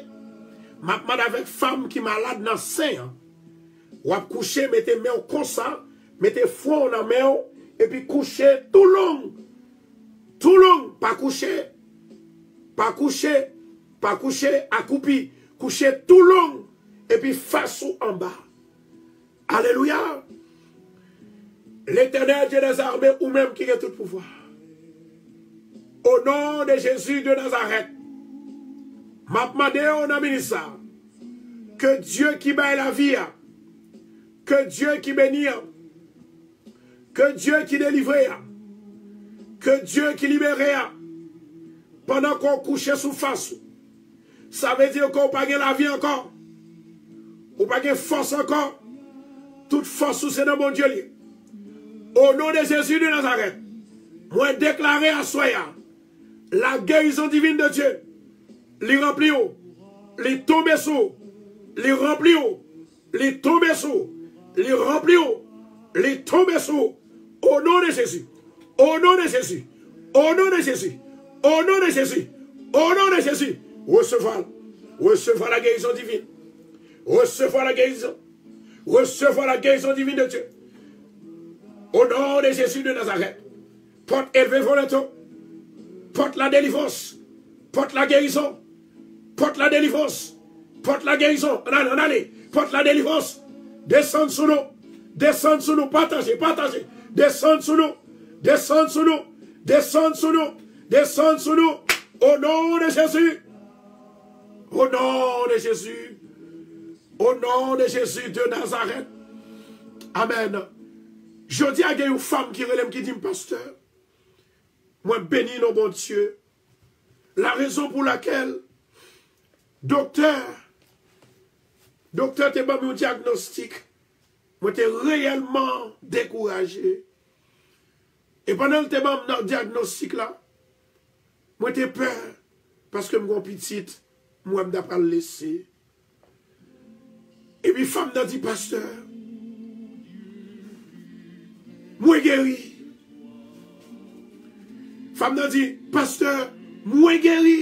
M ap mande avèk fanm ki malad nan sen an. W ap kouche, mete men w konsa, mete fwon w nan men w, epi kouche tou long. Tou long, pa kouche, pa kouche, pa kouche akoupi, kouche tou long, epi fas ou anba. Alelouya! Letènèl Dye dèzame, ou menm ki gen tout pouvwa. O non de Jezi de Nazarèt, m ap mande w nan minit sa, ke Dye ki bay lavi a, ke Dye ki beni a, ke Dye ki delivre a, ke Dye ki libere a, pandan ke w kouche sou fas ou, sa vle di ke w pa gen lavi ankò, ou pa gen fòs ankò, tout fòs ou se nan Bondye li ye. O non de Jezi de Nazarèt, mwen deklare aswè a, la guérison divine de Dieu, li ranpli w, li tonbe sou w, li ranpli w, li tonbe sou w, li ranpli w, li tonbe sou w. O non de Jezi, o non de Jezi, o non de Jezi, o non de Jezi, o non de Jezi, resevwa l, resevwa la guérison divine, resevwa la guérison, resevwa la guérison divine de Dieu. O non de Jezi de Nazarèt, pòt elve volonte w, pòt la delivrans, pòt la gerizon, pòt la delivrans, pòt la gerizon, ann ale, ann ale, pòt la delivrans, desann sou nou, desann sou nou, pataje, pataje, desann sou nou, desann sou nou, desann sou nou, desann sou nou, o non de Jezi, o non de Jezi, o non de Jezi de Nazarèt, amèn. Jodi a gen yon fanm ki rele m ki di m, pastè, mwen beni non Bondye. La raison pour laquelle doktè, doktè te ban m yon dyagnostik, mwen te reyèlman dekouraje. E pandan l te ban m nan dyagnostik la, mwen te pè, paske m gen yon pitit, m wè m ta pral lese. Epi fanm nan di, pastè, mwen geri. Fanm nan di, pastè, mwen geri.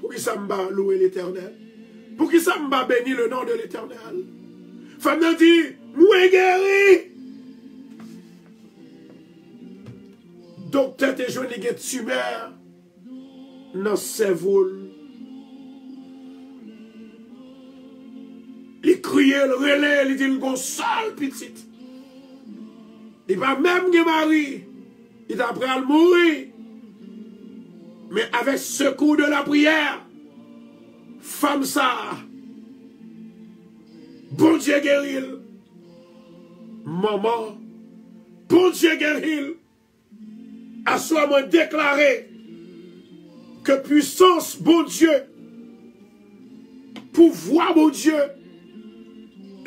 Poukisa m pa louwe Letènèl? Poukisa m pa beni le non de Letènèl? Fanm nan di, mwen geri. Doktè te jwenn li gen timè nan sèvo l. Li kriye, l rele, li di l gon sèl pitit. Li pa menm gen mari. Li ta pral mouri. Men avèk sekou de la priyè, fanm sa a, Bondye geri l. Manman, Bondye geri l. Aswè mwen deklare ke pwisans Bondye, pouvwa Bondye,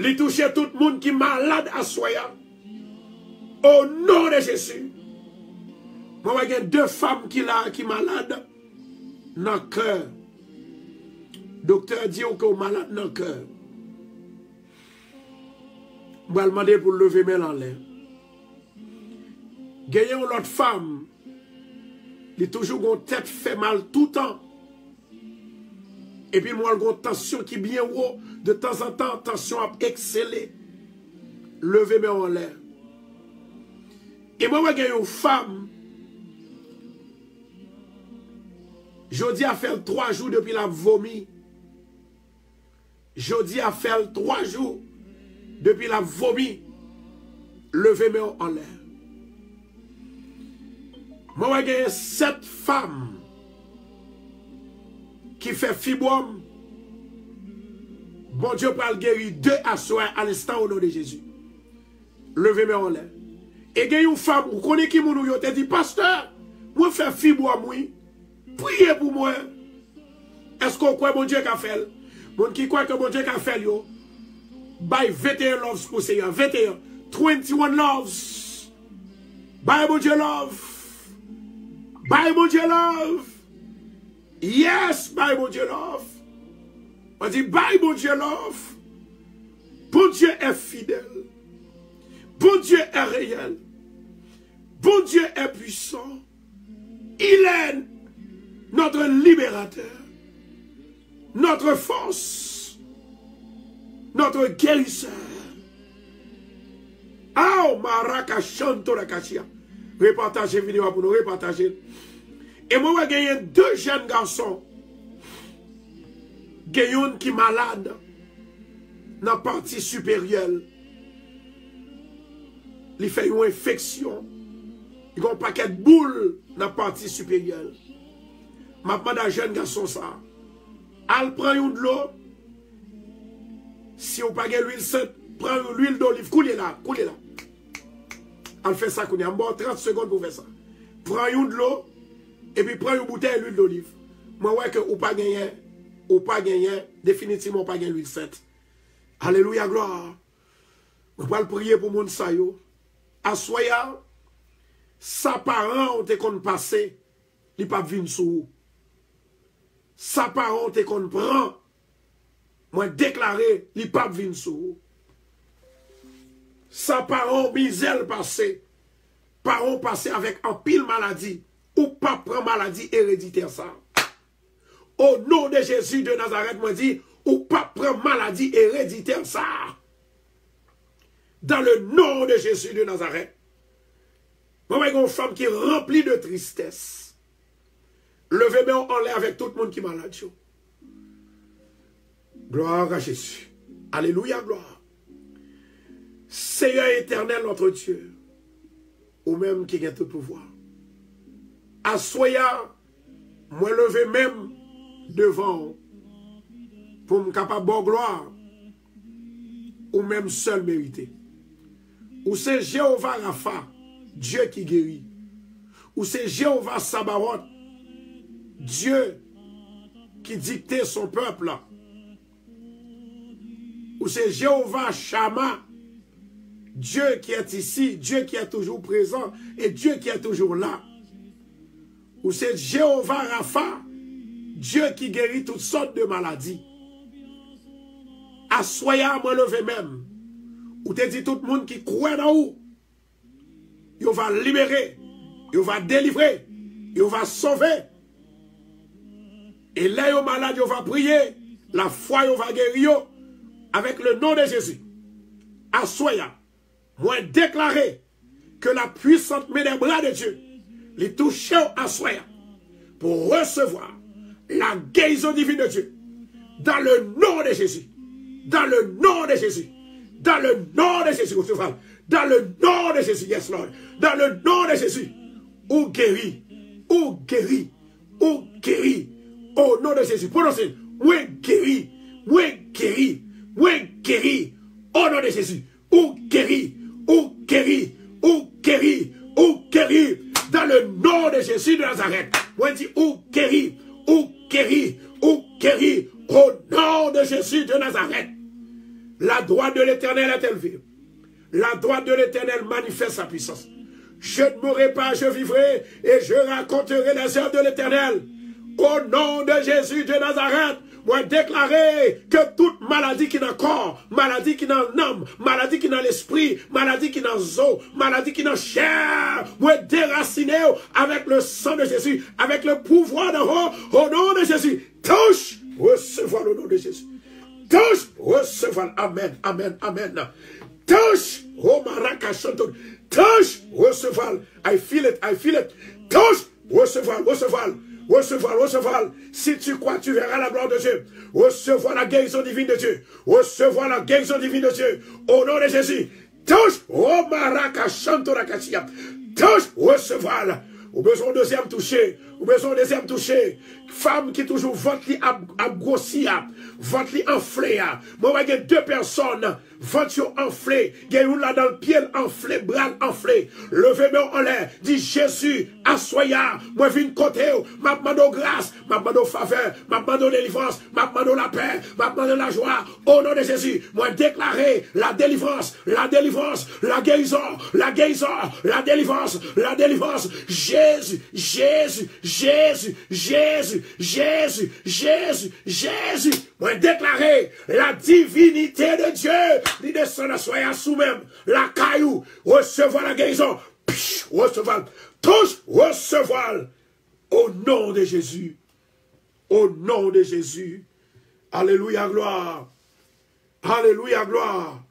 li touche tout moun ki malad aswè a. O non de Jezi. Mwen wè gen de fanm ki la ki malad nan kè. Doktè di w ke w malad nan kè. Mwen al mande pou l leve men l anlè. Genyen yon lòt fanm, li toujou gon tèt fè mal toutan. Epi mwen al gon tansyon ki byen wo, de tanzantan tansyon ap eksele. Leve men w anlè. E mwen wè gen yon fanm, jodi a fè l twa jou depi l ap vomi. Jodi a fè l twa jou depi l ap vomi. Leve men w anlè. Mwen wè genyen sèt fanm ki fè fibwòm. Bondye pral geri de aswè a, a lenstan, o non de Jezi. Leve men w anlè. E gen yon fanm, ou konnen ki moun ou yo te di, pastè, mwen fè fibwòm wi. Priye pou mwen. Èske w kwè Bondye ka fè l? Moun ki kwè ke Bondye ka fè l yo, bay venteyen loves pou Seyè a. Venteyen. Twenty-one loves. Bay Bondye love. Bay Bondye love. Yes, bay Bondye love. Mwen di, bay Bondye love. Bondye est fidèle. Bondye est réel. Bondye est puissant. Il est notre libérateur, notre force, notre guérisseur. Aw, maraka chanto la kachia. Repataje videyo a pou nou, repataje. E mwen wè genyen de jèn gason. Gen youn ki malad nan pati siperyè l. Li fè yon enfeksyon. Li gen yon pakèt boul nan pati siperyè l. M ap mande a jèn gason sa, al pran yon dlo. Si w pa gen lwil sent, pran yon lwil doliv koulye la, koulye la. Al fè sa kounye a. M ba w trant segonn pou w fè sa. Pran yon dlo, epi pran yon boutèy lwil doliv. Mwen wè ke ou pa genyen, ou pa genyen, definitivman ou pa gen lwil sent. Alelouya, glwa. Mwen pral priye pou moun sa yo. Aswè a, sa paran w te konn pase, li p ap vin sou ou. Sa paran w te konn pran, mwen deklare, li p ap vin sou ou. Sa paran w mizè l pase, paran w pase avèk anpil maladi, ou p ap pran maladi ereditè sa. O non de Jezi de Nazarèt, mwen di, ou p ap pran maladi ereditè sa. Dans le nom de Jésus de Nazareth. Mwen wè gen yon fanm ki ranpli de tristès. Leve men w anlè avèk tout moun ki malad yo. Gloire à Jésus. Alelouya, glwa. Seyè etènèl, notre Dieu, ou menm ki gen tout pouvwa. Aswè a, mwen leve men m devan w pou m kapab ba w glwa. Ou menm sèl merite. Ou se Jewova Rafa, Dye ki geri. Ou se Jewova Sabawòt, Dye ki dikte son pèp la. Ou se Jewova Chama, Dieu qui est ici, Dieu qui est toujours présent et Dieu qui est toujours là. Ou se Jewova Rafa, Dye ki geri tout sòt de maladi. Aswè a, mwen leve men m. Ou te di tout moun ki kwè nan ou, yo va libere, yo va delivre, yo va sove. E lè yo malad, yo va priye, lafwa yo va geri yo, avec le nom de Jésus. Aswè a, mwen deklare ke la puisante men dè bra de Dye, li touche w aswè a, pou resevwa la guérison divine de Dieu. Dans le nom de Jésus. Dans le nom de Jésus. Dans le nom de Jésus. Resevwa l. Dans le nom de Jésus. Yes, Lord. Dans le nom de Jésus. Ou geri. Ou geri. Ou geri. O non de Jezi. Pwononse. Mwen geri. Mwen geri. Mwen geri. O non de Jezi. Ou geri. Ou geri. Ou geri. Nazareth. Mwen di ou geri, ou geri, ou geri. Au nom de Jésus de Nazareth. La droite de l'Éternel est élevée. La droite de l'Éternel manifeste sa puissance. Je ne mourrai pas, je vivrai et je raconterai les œuvres de l'Éternel. Au nom de Jésus de Nazareth, mwen deklare ke tout maladi ki nan kò, maladi ki nan nanm, maladi ki nan lespri, maladi ki nan zo, maladi ki nan chè, mwen derasine yo avec le sang de Jésus, avec le pouvoir d'en haut, au nom de Jésus. Touche, resevwa le nom de Jésus. Touche, resevwa. Amen, amen, amen. Touche, oh maraka chanto. Touche, resevwa. I feel it, I feel it. Touche, resevwa, resevwa, resevwa, resevwa. Si tu crois, tu verras la gloire de Dieu. Resevwa la guérison divine de Dieu. Resevwa la guérison divine de Dieu. Au nom de Jésus. Touche, oh maraka chanto la katia. Touche, resevwa. Ou bezwen yon dezyèm touche. Ou bezwen yon dezyèm touche. Fanm ki toujou vant li ap, ap gwosi a, vant li anfle a. Mwen wè gen de pèsòn, vant yo anfle. Gen youn ladan l, pye l anfle, bra l anfle. Leve men w anlè, di, Jezi, aswè a, mwen vin kote w. M ap mande w gras, m ap mande w favè, m ap mande w delivrans, m ap mande w lapè, m ap mande w lajwa. O non de Jezi, mwen deklare la délivrance, la délivrance, la guérison, la guérison, la délivrance, la délivrance. Jezi, Jezi, Jezi, Jezi, Jezi, Jezi, Jezi. Mwen deklare la divinite de Dye, li desann aswè a sou men m, lakay ou, resevwa la guérison. Psh, resevwa l. Touche, resevwa l. Au nom de Jésus. Au nom de Jésus. Alelouya, glwa. Alelouya, glwa.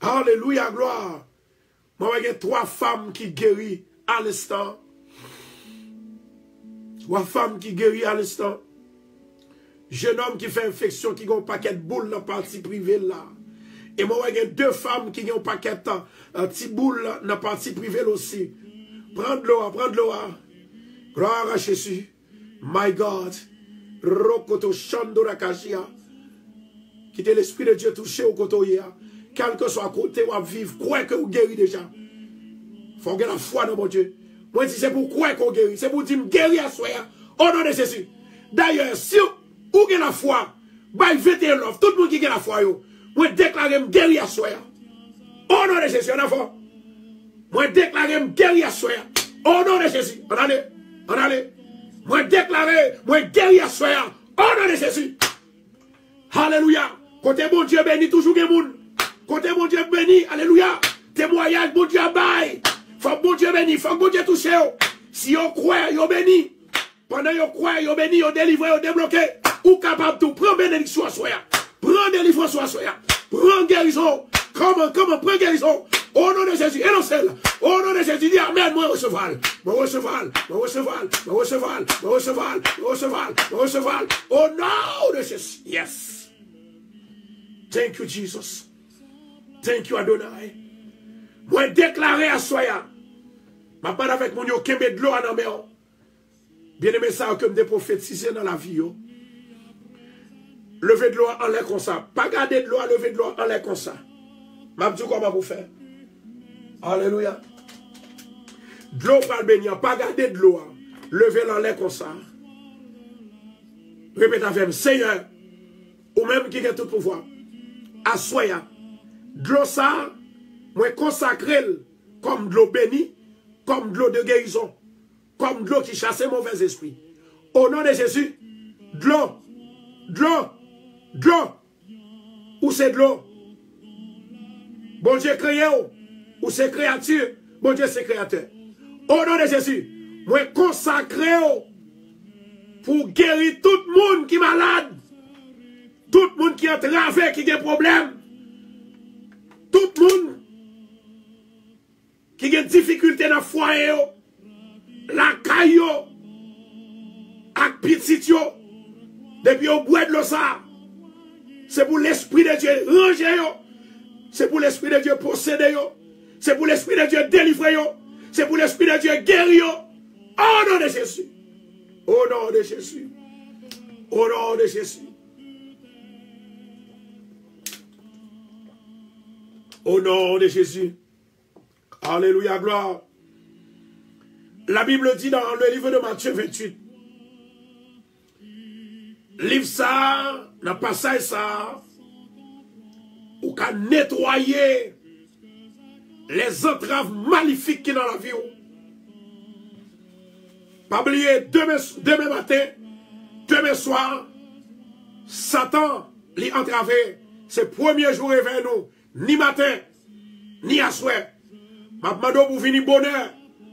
Alelouya, glwa. Mwen wè gen twa fanm ki geri a lenstan. Twa fanm ki geri a lenstan. Jennonm ki fè enfeksyon, ki gen yon pakèt boul nan pati prive l la. E mwen wè gen de fanm ki gen yon pakèt, eh, ti boul nan pati prive l osi. Pran dlo a, pran dlo a. Glwa a Jezi. My God. Rokoto Shandora Kajia. Kite Lespri de Dye touche w kote w ye a. Kèlkeswa kote w ap viv, kwè ke w geri deja. Fò w gen lafwa nan Bondye. Mwen di se pou w kwè ke w geri. Se pou w di m geri aswè a. O non de Jezi. Dayè, si w gen lafwa, bay venteyen love. Tout moun ki gen lafwa yo. Mwen deklare m geri aswè a. O non de Jezi, ann avan. Mwen deklare m geri aswè a. O non de Jezi. Ann ale. Ann ale. Mwen deklare mwen geri aswè a. O non de Jezi. Alelouya. Kote Bondye beni, toujou gen moun. Kote Bondye beni, alelouya. Temwayaj Bondye ap bay. Fòk Bondye beni, fòk Bondye touche yo. Si yo kwè, yo beni. Pandan yo kwè, yo beni, yo delivre, yo debloke. Ou kapab tou. Pran benediksyon aswè a. Pran delivrans aswè a. Pran gerizon. Kòman, kòman, pran gerizon. O non de Jezi, anonse l. O non de Jezi, di amèn, mwen resevwa l. Mwen resevwa l. Mwen resevwa l. Mwen resevwa l. Mwen resevwa l. Mwen resevwa l. Mwen resevwa l. O non de Jezi. Yes. Thank you, Jesus. Thank you, Adonai. Mwen deklare aswè a. M ap pale avèk moun yo, kenbe dlo a nan men w. Byeneme sa yo ke m te pwofetize nan lavi yo. Leve dlo a anlè konsa. Pa gade dlo a, leve dlo a anlè konsa. M ap di w kòman pou w fè. Alelouya. Dlo w pral beni an, pa gade dlo a. Leve l anlè konsa. Repete avè m, Senyè, ou menm ki gen tout pouvwa, aswè a, dlo sa a, mwen konsakre l kòm dlo beni, kòm dlo de gerizon, kòm dlo ki chase movèzespri. O non de Jezi, dlo, dlo, dlo, ou se dlo. Bondye kreye w, ou se kreyati, Bondye se kreyatè. O non de Jezi, mwen konsakre w pou w geri tout moun ki malad, tout moun ki antrave, ki gen pwoblèm, tout moun ki gen difikilte nan fwaye yo, lakay yo, ak pitit yo. Depi yo bwè dlo sa a, se pou Lespri de Dye ranje yo. Se pou Lespri de Dye posede yo. Se pou Lespri de Dye delivre yo. Se pou Lespri de Dye geri yo. O non de Jezi. O non de Jezi. O non de Jezi. O non de Jezi. Alelouya, glwa. La Bible dit dans le livre de Matthieu vingt-huit, liv sa a, nan pasaj sa a, ou ka netwaye lèzantrav malifik ki nan lavi w. Pa bliye, demen, demen maten, demen swa, Satan, li antrave. Se premye jou revèy nou, ni maten, ni aswè. M ap mande w pou w vini bonè,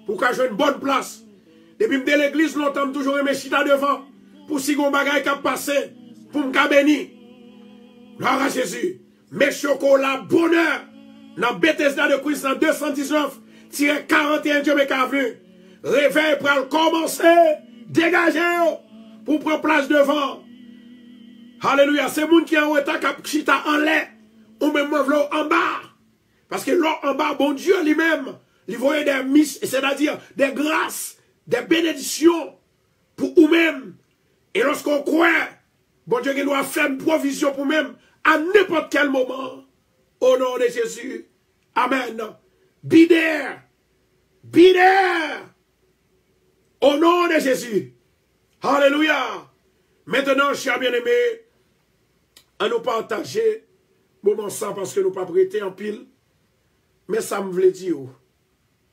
pou w ka jwenn bòn plas. Depi m te legliz lontan, m toujou renmen chita devan, pou si gon bagay k ap pase, pou m ka beni. Glwa a Jezi. Make sure ke w la bonè nan Bethesda de Queens nan de san diznèf tirè karant e en Jamaica Avenue. Revèy pral kòmanse. Degaje w pou w pran plas devan. Alelouya. Se moun ki an reta k ap chita anlè. Ou menm mwen vle w anba. Paske lè w anba, Bondye li menm, li voye de mis, sètadi de gras, de benedisyon pou ou menm. E lòske w kwè, Bondye gen dwa fè pwovizyon pou menm a nenpòt kèl moman. O non de Jezi. Amèn. Be there. Be there. O non de Jezi. Alelouya. Mentnan, chè byeneme, ann nou pataje moman sa paske nou p ap rete anpil. Men sa m vle di w.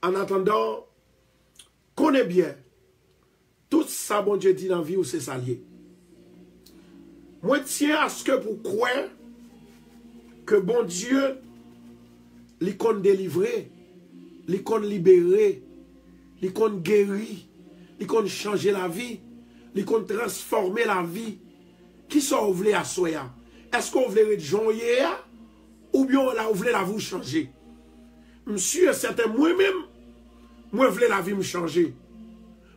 An atandan, konnen byen, tout sa Bondye di nan vi w, se sa l ye. Mwen tyen aske pou w kwè ke Bondye, li konn delivre, li konn libere, li konn geri, li konn chanje lavi, li konn transfòme lavi. Kisa w vle aswè a? Èske w vle ret jan w ye a? Oubyen w la, w vle lavi w chanje? M si e sèten, mwen menm, mwen vle lavi m chanje.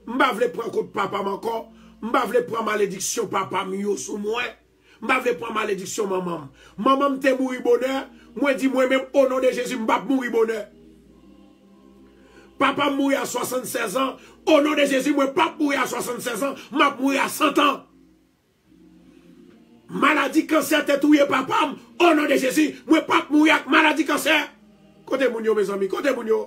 M pa vle pran kont papa m ankò. M pa vle pran malediksyon papa m yo sou mwen. M pa vle pran malediksyon manman m. Manman m te mouri bonè. Mwen di mwen menm, o non de Jezi, m p ap mouri bonè. Papa m mouri a swasannsèz an. O non de Jezi, mwen p ap mouri a swasannsèz an. M ap mouri a san an. Maladi kansè te touye papa m. O non de Jezi, mwen p ap mouri ak maladi kansè. Kote moun yo, mezanmi? Kote moun yo?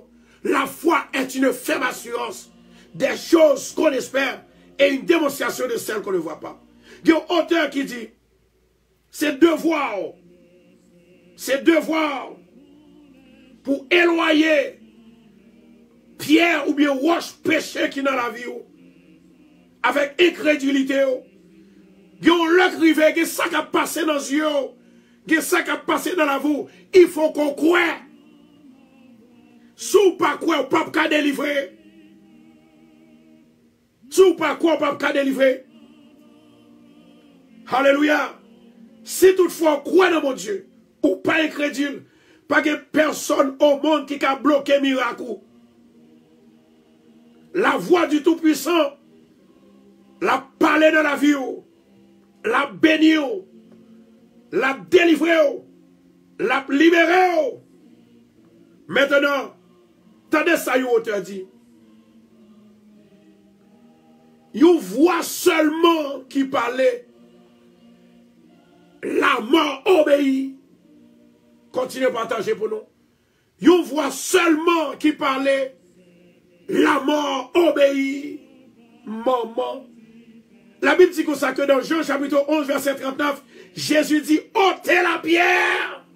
La foi est une ferme assurance des choses qu'on espère et une démonstration de celles qu'on ne voit pas. Gen yon otè ki di, se devwa w, se devwa w pou elwaye pyè oubyen wòch peche ki nan lavi w avèk enkredilite w. Gen yon lè k rive, gen sa k ap pase nan zye w, gen sa k ap pase nan lavi w. Il faut qu'on kwè. Si w pa kwè, w p ap ka delivre. Si w pa kwè, w p ap ka delivre. Alelouya. Si toutfwa w kwè nan Bondye, ou pa enkredil, pa gen pèsonn o mond ki ka bloke mirak ou. La voix du Tout-Puissant, l ap pale nan lavi w, l ap beni w, l ap delivre w, l ap libere w. Mentnan, tande sa yon otè di. Yon vwa sèlman ki pale, la mort obéit. Kontinye pataje pou nou. Yon vwa sèlman ki pale, la mort obéit. Manman. La Bible dit comme ça que dans Jean chapitre onze, verset trente-neuf, Jésus dit, ôtez la pierre.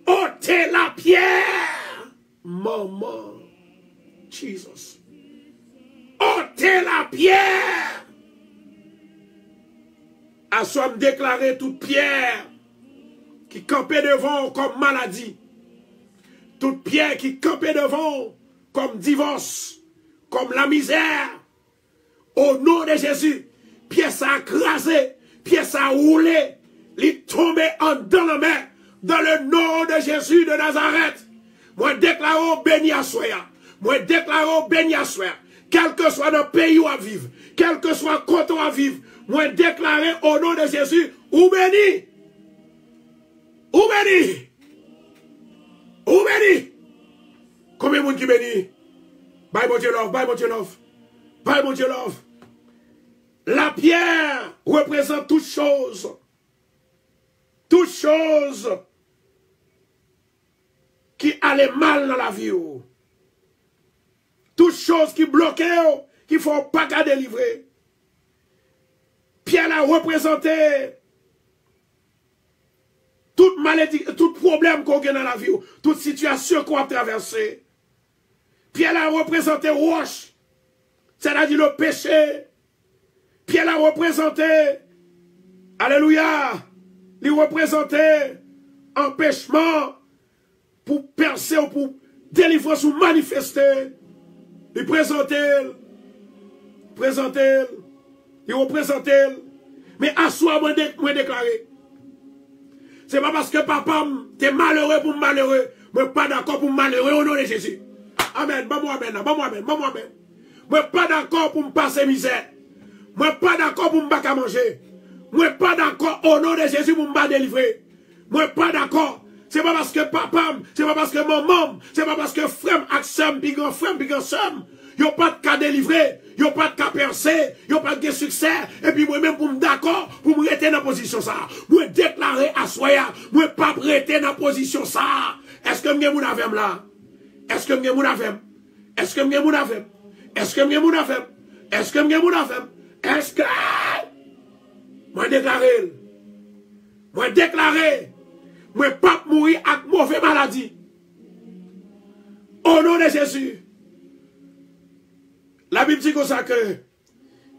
Ôtez la pierre. Manman. Jesus. Ôtez la pierre. Aswè m deklare tout pyè ki kanpe devan w kòm maladi, tout pyè ki kanpe devan w kòm divòs, kòm lamizè, o non de Jezi, pyè sa a kraze, pyè sa a woule, li tonbe anndan lanmè, dans le nom de Jésus de Nazareth. Mwen deklare w beni aswè a. Mwen deklare w beni aswè a. Kèlkeswa nan peyi w ap viv, kèlkeswa kote w ap viv, mwen deklare o non de Jezi, ou beni. Ou beni. Ou beni. Konbyen moun ki beni? Bay Bondye love, bay Bondye love. Bay Bondye love. La pierre représente toute chose. Toute chose ki ale mal nan lavi w. choz ki bloke w, ki fè w pa ka delivre. Pyè la reprezante tout maledi, tout pwoblèm ke w gen nan lavi w, tout sitiyasyon ke w ap travèse. Pyè la reprezante wòch, sètadi le peche. Pyè la reprezante, alelouya, li reprezante anpechman pou pèse w, pou delivrans ou manifeste. Li prezante l, prezante l, li reprezante l. Men aswè a, mwen de-, mwen deklare, se pa paske papa m te malere pou m malere, mwen pa dakò pou m malere o non de Jezi. Amèn. Ban mwen amèn nan, ban mwen amèn, ban mwen amèn. Mwen pa dakò pou m pase mizè. Mwen pa dakò pou m pa ka manje. Mwen pa dakò o non de Jezi pou m pa delivre. Mwen pa dakò. Se pa paske papa m, se pa paske manman m, se pa paske frè m ak sè m, pi gran frè m, pi gran sè m, yo pa t ka delivre, yo pa t ka pèse, yo pa t gen siksè, epi mwen menm pou m dakò pou m rete nan pozisyon sa a. Mwen deklare aswè a, mwen p ap rete nan pozisyon sa a. Èske m gen moun avè m la? Èske m gen moun avè m? Èske m gen moun avè m? Èske m gen moun avè m? Èske m gen moun avè m? Èske mwen deklare l? Mwen deklare, mwen p ap mouri ak move maladi. O non de Jezi. Labib di konsa ke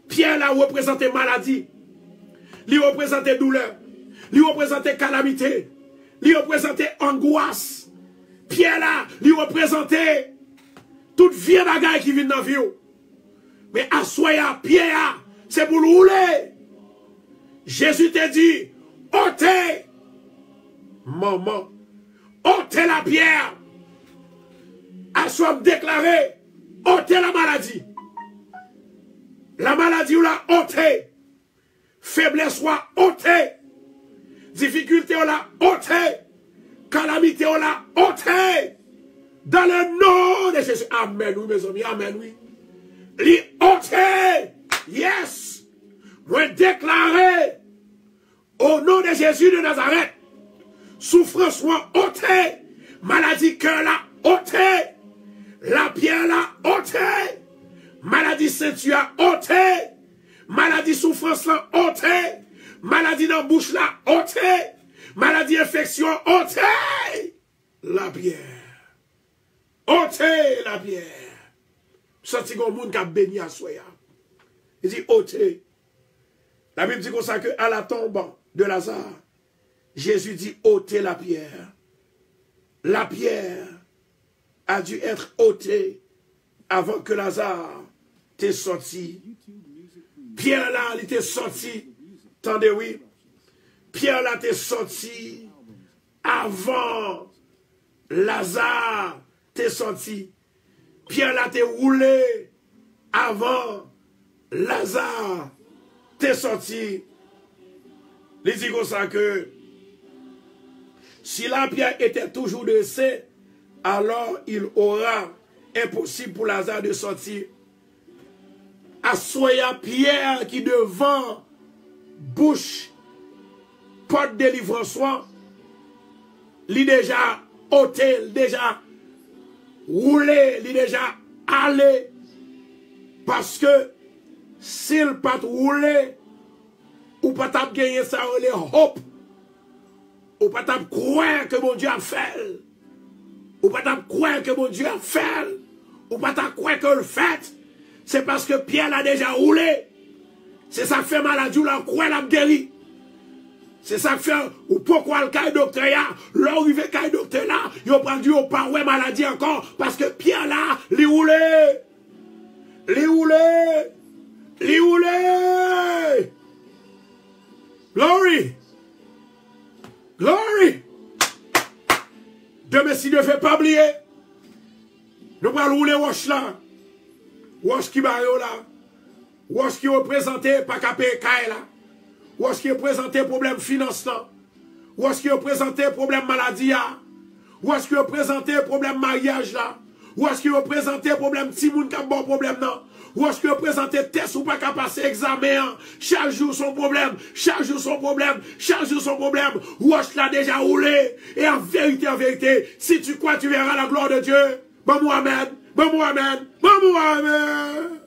pyè la reprezante maladi. Li reprezante doulè. Li reprezante kalamite. Li reprezante angwas. Pyè la, li reprezante tout vye bagay ki vin nan vi w. Men aswè a, pyè a, se pou l woule. Jezi te di, ote, manman, ote lapyè. Aswè a, m deklare, ote lamaladi. Lamaladi w la, ote. Feblès ou a ote. Difikilte w la ote. Kalamite w la ote. Dans le nom de Jésus. Amèn, wi, mezanmi. Amèn, wi. Li ote. Yes. Mwen deklare, o non de Jezi de Nazarèt, soufrans ou an ote. Maladi kè la ote. Lapyè la ote. Maladi senti a ote. Maladi soufrans lan ote. Maladi nan bouch la ote. Maladi enfeksyon ote. Lapyè. Ote lapyè. Santi gon moun k ap beni aswè a. Li di ote. Labib di konsa ke à la tombe de Lazare, Jésus dit ôtez la pierre. La pierre a dû être ôtée avant que Lazare te sòti. Pyè la, li te sòti. Tande wi. Pyè la te sòti avan Laza te sòti. Pyè la te woule avan Laza te sòti. Li di konsa ke si la pierre était toujours dressée, alors il aura impossible pour Lazare de sortir. Aswè a, pyè ki devan bouch pòt delivrans ou an, li deja ote, li deja woule, li deja ale. Paske si l pa t woule, ou pa t ap genyen sa yo rele hope. Ou pa t ap kwè ke Bondye ap fè l. Ou pa t ap kwè ke Bondye ap fè l. Ou pa t ap kwè ke l fèt. Se paske pyè la deja woule. Se sa k fè maladi w la, ou kwè l ap geri. Se sa k fè ou poko al kay doktè a. Lè w rive kay doktè la, yo pral di yo pa wè maladi ankò. Paske pyè la, li woule. Li woule. Li woule. Glory. Glory. Demen, si Dye vle, pa bliye, nou pral woule wòch la. Wòch ki bare w la. Wòch ki reprezante pa ka peye kay la. Wòch ki reprezante pwoblèm finans lan. Wòch ki reprezante pwoblèm maladi a. Wòch ki reprezante pwoblèm maryaj la. Wòch ki reprezante pwoblèm timoun k ap ba w pwoblèm nan. Wòch ki reprezante tès ou pa ka pase, egzamen an. Chak jou se yon pwoblèm. Chak jou se yon pwoblèm. Chak jou se yon pwoblèm. Wòch la deja woule. E an verite, an verite, si tu crois, tu verras la gloire de Dieu. Ban m yon amèn. Ban m yon amèn. Ban m yon amèn.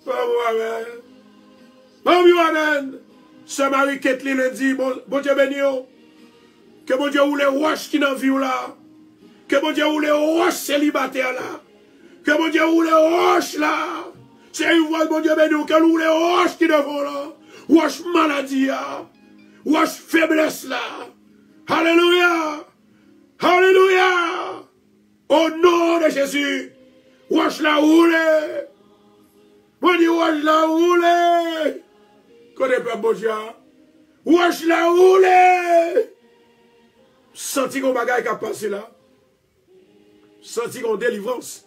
Ban m yon amèn. Ban m yon amèn. Sè Marie Ketly Lundi, bon, Bondye beni w. Ke Bondye woule wòch ki nan vi w la. Ke Bondye woule wòch selibatè la. Ke Bondye woule wòch la. Se yon vwal Bondye beni w. Ke l woule wòch ki devan w la. Wòch maladi a. Wòch feblès la. Alelouya. Alelouya. O non de Jezi, wòch la woule. Mwen di wòch la woule. Kote pèp Bondye a? Wòch la woule. M santi gon bagay k ap pase la. M santi gon delivrans.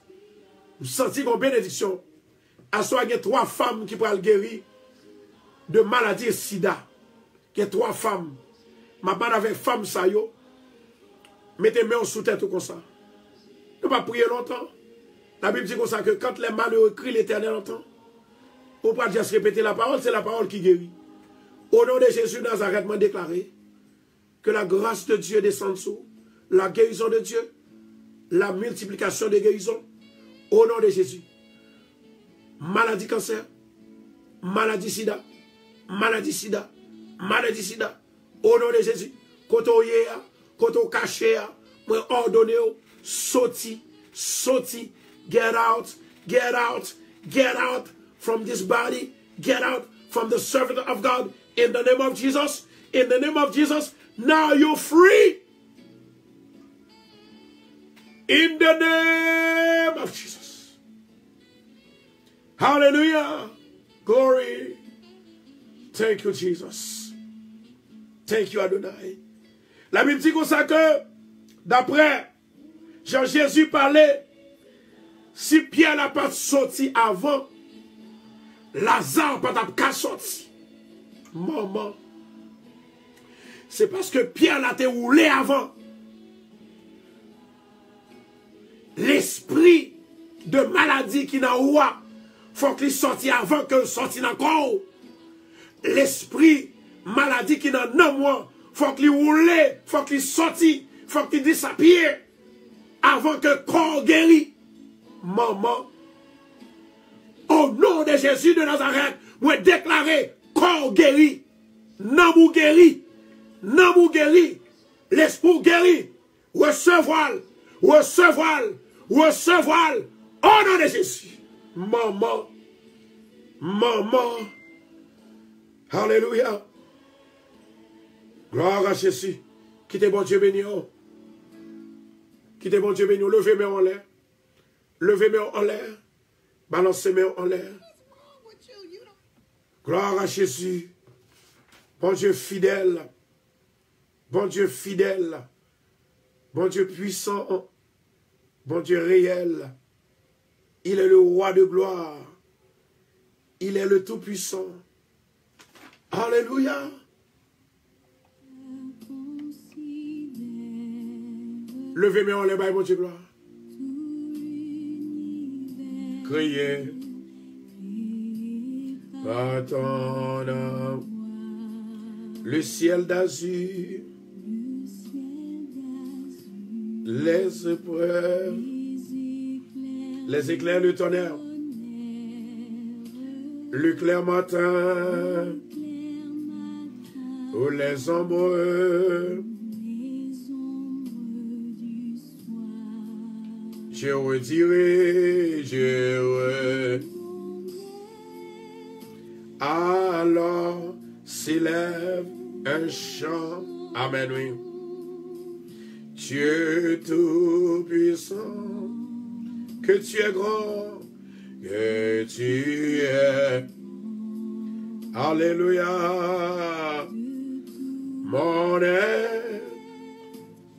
M santi gon benediksyon. Aswè gen twa fanm ki pral geri de maladi sida. Gen twa fanm. M ap mande avèk fanm sa yo, mete men w sou tèt ou konsa. Nou p ap priye lontan. Labib di konsa ke quand les malheureux crient, l'Éternel entend. Ou pral just repete lapawòl, se lapawòl ki geri. O non de Jezi Nazarèt, mwen deklare que la grâce de Dieu descende sur vous, la guérison de Dieu, la multiplication des guérisons, au nom de Jésus. Maladi kansè, maladi sida, maladi sida, maladi sida, o non de Jezi. Kote w ye a, kote w kache a, mwen òdone w, soti, soti, get out, get out, get out from this body, get out from the servant of God, in the name of Jesus, in the name of Jesus, now you're free. In the name of Jesus. Hallelujah. Glory. Thank you, Jesus. Thank you, Adonai. Labib di konsa ke, daprè jan Jezi pale, si pyè la pa t soti avan, Laza pa t ap ka soti. Manman. Se paske pyè la te woule avan. Lespri de maladi ki nan ou a, fòk li sòti avan ke l sòti nan kò w. Lespri maladi ki nan nanm ou an, fòk li woule, fòk li sòti, fòk li disapye avan ke kò w geri. Manman. O non de Jezi de Nazarèt, mwen deklare kò w geri, nanm ou geri, nanm ou geri, lespri w geri. Resevwa l, resevwa l, resevwa l. O non de Jezi. Manman. Manman. Alelouya. Glwa a Jezi. Kite Bondye beni w. Kite Bondye beni w. Leve men w anlè. Leve men w anlè. Balanse men w anlè. Glwa a Jezi. Bondye fidèl. Bondye fidèl. Bondye pwisan. Bondye reyèl. Il est le roi de gloire. Il est le tout-puissant. Alelouya. Leve men w anlè, bay Bondye glwa. Criez par ton nom. Le ciel d'azur, les épreuves, les éclairs, le tonnerre, le clair matin, ou les ombres. Je redirai, je re- Alors s'élève un chant. Amen, oui. Dieu tout-puissant, que tu es grand, que tu es. Alléluia. Mon âme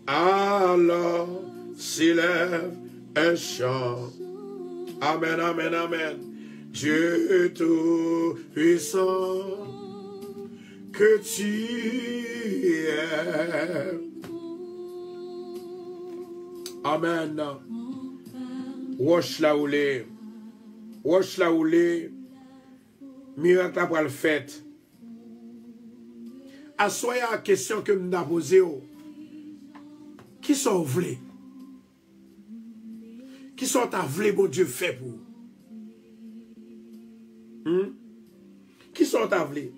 Alors s'élève un chant. Amen, amen, amen. Dieu tout-puissant, que tu es. Amen. Wòch la woule. Wòch la woule. Mirak la pral fèt. Aswè a, kesyon ke m ta poze w, kisa w vle? Kisa w ta vle Bondye fè pou ou? Hmm? Kisa w ta vle?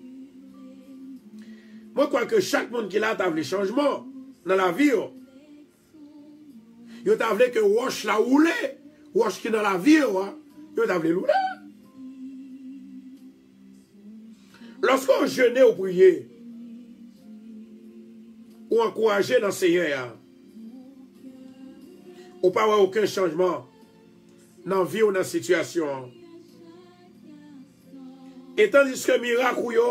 Mwen kwè ke chak moun ki la ta vle chanjman nan lavi yo. Yo ta vle ke wòch la woule, wòch ki nan lavi yo a, yo ta vle l woule. Lòske w jene, w priye, ou ankouraje nan Senyè a, ou pa wè okenn chanjman nan vi w, nan sitiyasyon an. E tandiske mirak ou yo,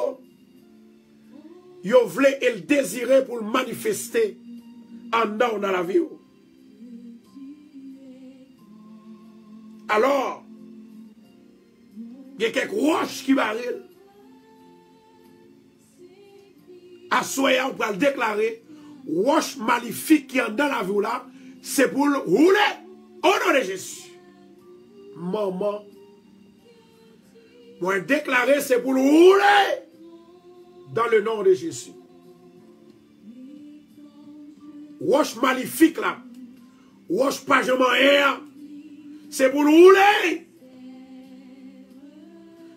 yo vle e l dezire pou l manifeste anndan w nan lavi w. Alò, gen kèk wòch ki bare l. Aswè a, ou pral deklare wòch malifik ki anndan lavi w la, se pou l woule. O non de Jezi. Manman, mwen deklare se pou l woule. Dans le nom de Jésus. Wòch malifik la, wòch pa janm anyen an, se pou l woule.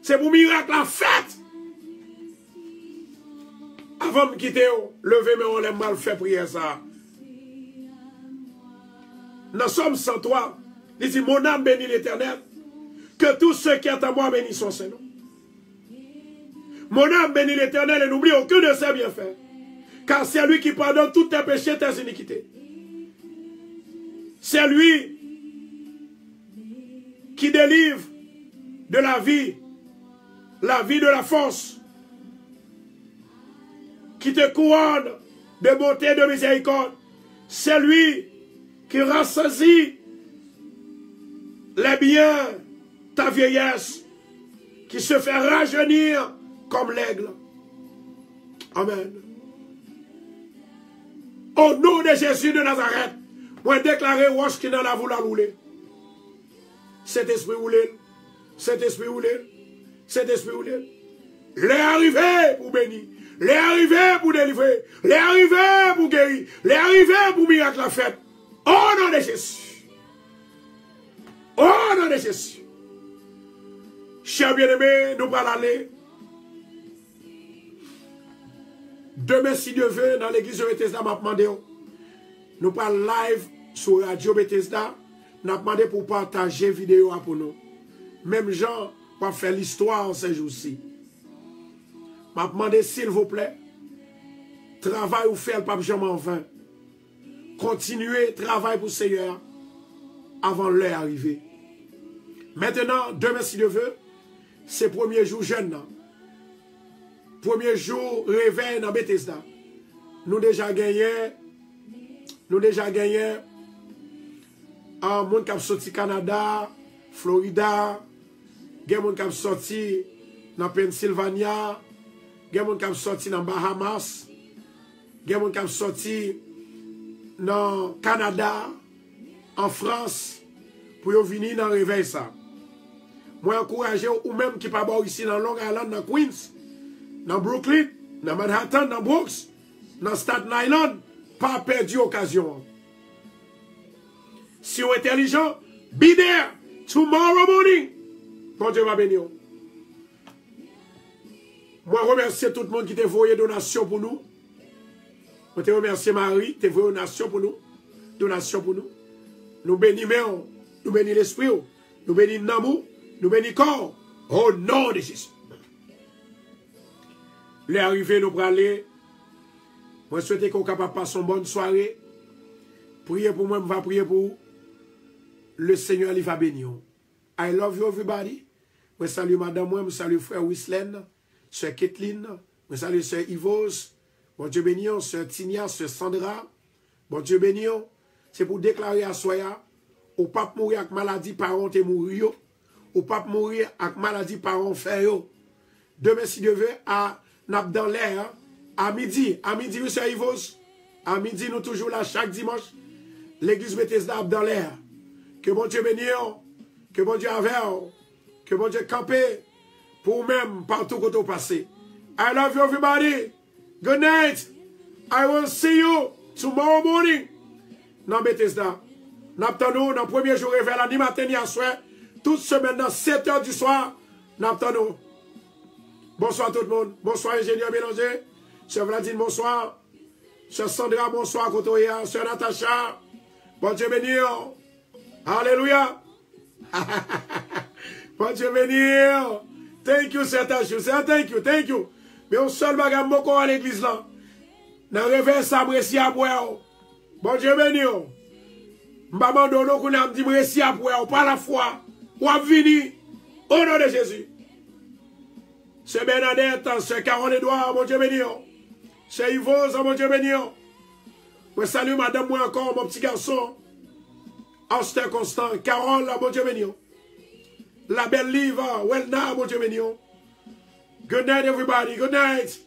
Se pou mirak la fèt. Avan m kite w, leve men w anlè, m pral fè priyè sa a. Nan Sòm san twa, li di, Mon âme bénit l'Éternel, que tout ce qui est en moi bénisse son saint nom. Mon âme bénit l'Éternel et n'oublie aucun de ses bienfaits, car c'est lui qui pardonne tous tes péchés, tes iniquités. C'est lui qui délivre de la vie, la vie de la force, qui te couronne de bonté et de miséricorde. C'est lui qui rassasie les biens, ta vieillesse, qui se fait rajeunir comme l'aigle. Amen. O non de Jezi de Nazarèt, mwen deklare wòch ki nan lavi w la woule. Sentespri woule l. Sentespri woule l. Sentespri woule l. Lè a rive pou beni. Lè a rive pou delivre. Lè a rive pou geri. Lè a rive pou mirak la fèt. O non de Jezi. O non de Jezi. Chè byeneme, nou pral ale. Demen, si Dye ve, nan legliz Bethesda, m ap mande w. Nou pral live sou radyo Bethesda. N ap mande pou w pataje videyo a pou nou. Menm jan w ap fè listwa an se jou si. M ap mande, silvouplè, travay ou fè, l p ap janm anven. Kontinye travay pou Seyè a avan lè a rive. Mentenan, demen, si Dye ve, se premye jou jèn nan. Premye jou revèy nan Bethesda. Nou deja genyen, nou deja genyen, ah, moun k ap soti Kanada, Florida, gen moun k ap soti nan Pennsylvania, gen moun k ap soti nan Bahamas, gen moun k ap soti nan Kanada, an Frans, pou yo vini nan revèy sa. Mwen ankouraje w, ou menm ki pa bò isi nan Long Island, nan Queens, nan Brooklyn, nan Manhattan, nan Bronx, nan Staten Island, pa pèdi okazyon an. Si w entèlijan, be there tomorrow morning. Bondye va beni w. Mwen remèsye tout moun ki te voye donasyon pou nou. Mwen te remèsye Mari, te voye donasyon pou nou. Donasyon pou nou. Nou beni men w, nou beni lespri w, nou beni nanm ou, nou beni kò w. O non de Jezi. Lè a rive, nou prale. Mwen swete ke w kapab pase yon bòn sware. Priye pou mwen, m va priye pou ou. Le Seigneur, li va beni w. I love you, everybody. Mwen salye madanm mwen, mwen salye frè Wislèn, sè Ketlin, mwen salye sè Ivos. Bondye beni w, sè Tinia, sè Sandra. Bondye beni w. Se pou deklare aswè a, ou p ap mouri ak maladi paran w te mouri yo. Ou p ap mouri ak maladi paran w fè yo. Demen, si Dye ve, a, n ap dan lè a, a midi, a midi, wi, sè Ivos. A midi, nou toujou la chak dimanch. Legliz Betesda ap dan lè a. Ke Bondye beni w. Ke Bondye avè w. Ke Bondye kanpe pou ou menm patou kote w pase. I love you, everybody. Good night. I will see you tomorrow morning nan Betesda. N ap tann ou nan premye jou revèy la, ni maten ni aswè, tout semèn nan, sèt è di swa, n ap tann ou. Bonswa tout moun. Bonswa enjenyè Belanje. Sè Vladin, bonswa. Sè Sandra, bonswa, kote w ye a? Sè Natacha, Bondye beni w. Alelouya. Bondye beni w. Thank you, Sè Tachou. Sè, thank you, thank you. Men yon sèl bagay, m poko al legliz lan. Nan revèy sa, m resi ap wè w. Bondye beni w. M pa mande w non, kounye a m di m resi ap wè w pa lafwa. W ap vini. O non de Jezi. Sè Bernadette, Sè Carole Edouard, Bondye beni w. Sè Ivoz, Bondye beni w. Mwen salye madanm mwen ankò, mon ti gason. Auster Constant, Carole, Bondye beni w. La belle Liv, Welna, Bondye beni w. Good night, everybody. Good night.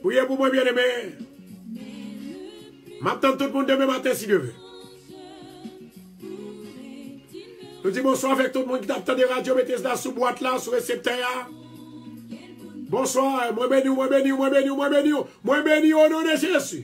Priye pou mwen, byeneme. M ap tann tout moun demen maten, si Dye vle. Nou di bonswa avèk tout moun ki t ap tande radyo, mete la sou bwat la, sou reseptè a. Bonswa, mwen beni w, mwen beni w, mwen beni w, mwen beni w, mwen beni w, o non de Jezi.